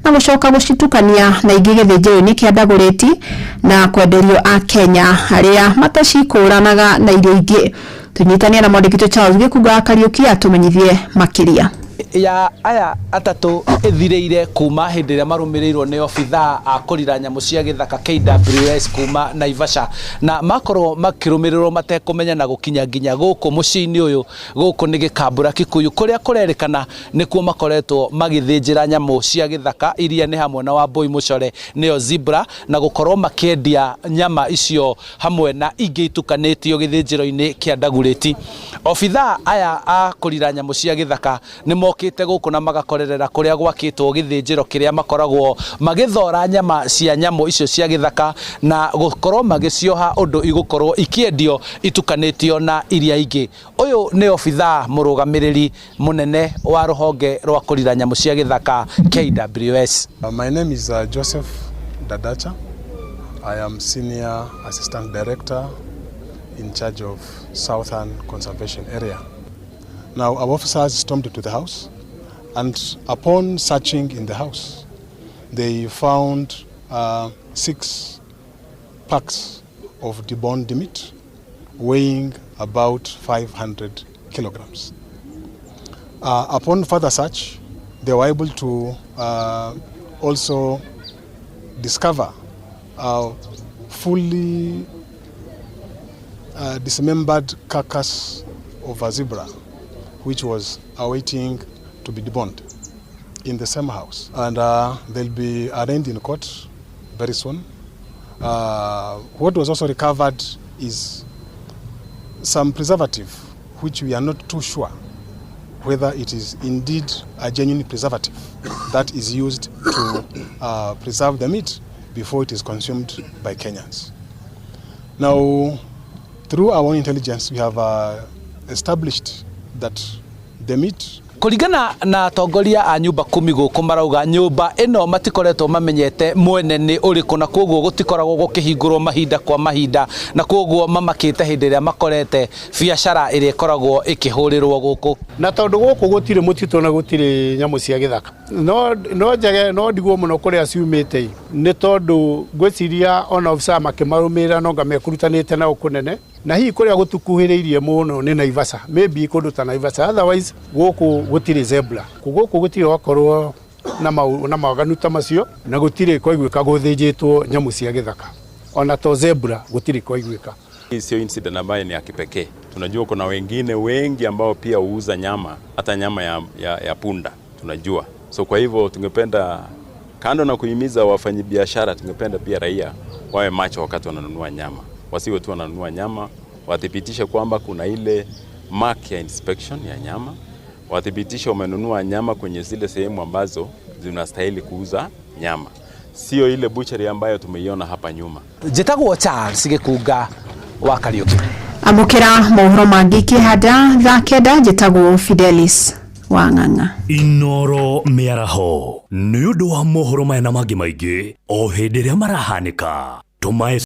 na gũcoka gũcitukania na ingĩ gĩthĩnjĩro-inĩ kĩa Dagoretti na kwenderio a Kenya arĩa matacikũranaga na irio ingĩ. Tũnyitanie na mwandĩki witũ Charles Gĩkunga wa Kariũki atũmenyithie makĩria. Ya aya atatũ ĩthirĩire kuma hĩndĩ ĩrĩa marũmĩrĩirwo nĩ obithaa a kũrira nyamũ cia gĩthaka KWS kuma Naivasha, na makorwo makĩrũmĩrĩrwo matekũmenya na gũkinya nginya gũkũ mũciĩ-inĩ ũyũ. Gũkũ nĩ Gĩkambura Kikuyu kũrĩa kũrerĩkana nĩkuo makoretwo magĩthĩnjĩra nyamũ cia gĩthaka iria nĩ hamwe na Wambui Mũcore nĩyo zebra, na gũkorwo makĩendia nyama icio hamwe na ingĩ itukanĩtio gĩthĩnjĩro-inĩ kĩa Dagoretti. Obithaa aya a kũrira nyamũ cia gĩthaka nĩ Mokĩte gũkũ na magakorerera kũrĩa gwakĩtwo gĩthĩnjĩro kĩrĩa makoragwo magĩthora nyama cia nyamũ icio cia gĩthaka na gũkorwo magĩcioha ũndũ igũkorwo ikĩendio itukanĩtio na iria ingĩ. Ũyũ nĩ obithaa mũrũgamĩrĩri mũnene wa rũhonge rwa kũrira nyamũ cia gĩthaka KWS. My name is Joseph Dadacha. I am Senior Assistant Director in charge of Southern Conservation Area. Now, our officers stormed into the house, and upon searching in the house, they found 6 packs of deboned meat weighing about 500 kilograms. Upon further search, they were able to also discover a fully dismembered carcass of a zebra, which was awaiting to be deboned in the same house. And they'll be arraigned in court very soon. What was also recovered is some preservative, which we are not too sure whether it is indeed a genuine preservative that is used to preserve the meat before it is consumed by Kenyans. Now, through our own intelligence, we have established that the meat Kũringana na atongoria a nyumba kumi gũkũ, marauga nyũmba ĩno matikoretwo mamenyete mwene nĩ ũrĩkũ, na koguo gũtikoragwo gũkĩhingũrwo mahinda kwa mahinda, na koguo mamakĩte hĩndĩ ĩrĩa makorete biacara ĩrĩa ĩkoragwo ĩkĩhũrĩrwo gũkũ. Na tondũ gũkũ gũtirĩ mũtitũ na gũtirĩ nyamũ cia gĩthaka, no njege no ndigwo mũno kũrĩa ciumĩte, nĩ tondũ ngwĩciria ona obithaa makĩmarũmĩrĩra no nga mekũrutanĩte nao kũnene, na hihi kũrĩa gũtukuhĩrĩirie mũno nĩ Naivasha, maybe kũndũ ta Naivasha. Otherwise gũkũ gũtirĩ zebra, gũkũ gũtirĩ gwakorwo na mawaganu ta macio, na gũtirĩ kwaiguĩka gũthĩnjĩtwo nyamũ cia gĩthaka, ona to zebra gũtirĩ kwaiguĩka. Hii sio incident ambayo ni ya kipekee. Tunajua kuna wengine wengi ambao pia huuza nyama, hata nyama ya punda tunajua. So kwa hivyo tungependa, kando na kuhimiza wafanyabiashara, tungependa pia raia wawe macho wakati wananunua nyama. Wasiwe tu wananunua nyama, wathibitishe kwamba kuna ile mark ya inspection ya nyama, wathibitishe wamenunua nyama kwenye zile sehemu ambazo zinastahili kuuza nyama, sio ile butchery ambayo tumeiona hapa nyuma. Njĩtagwo Charles Gĩkunga wa Kariũki. Amũkĩra mohoro mangĩ kĩhanda thaa 9. Njĩtagwo Fidelis Wang'ang'a. Inoro mĩaraho nĩ ũndũ wa mohoro maya na mangĩ maingĩ o hĩndĩ ĩrĩa marahanĩka tũmae.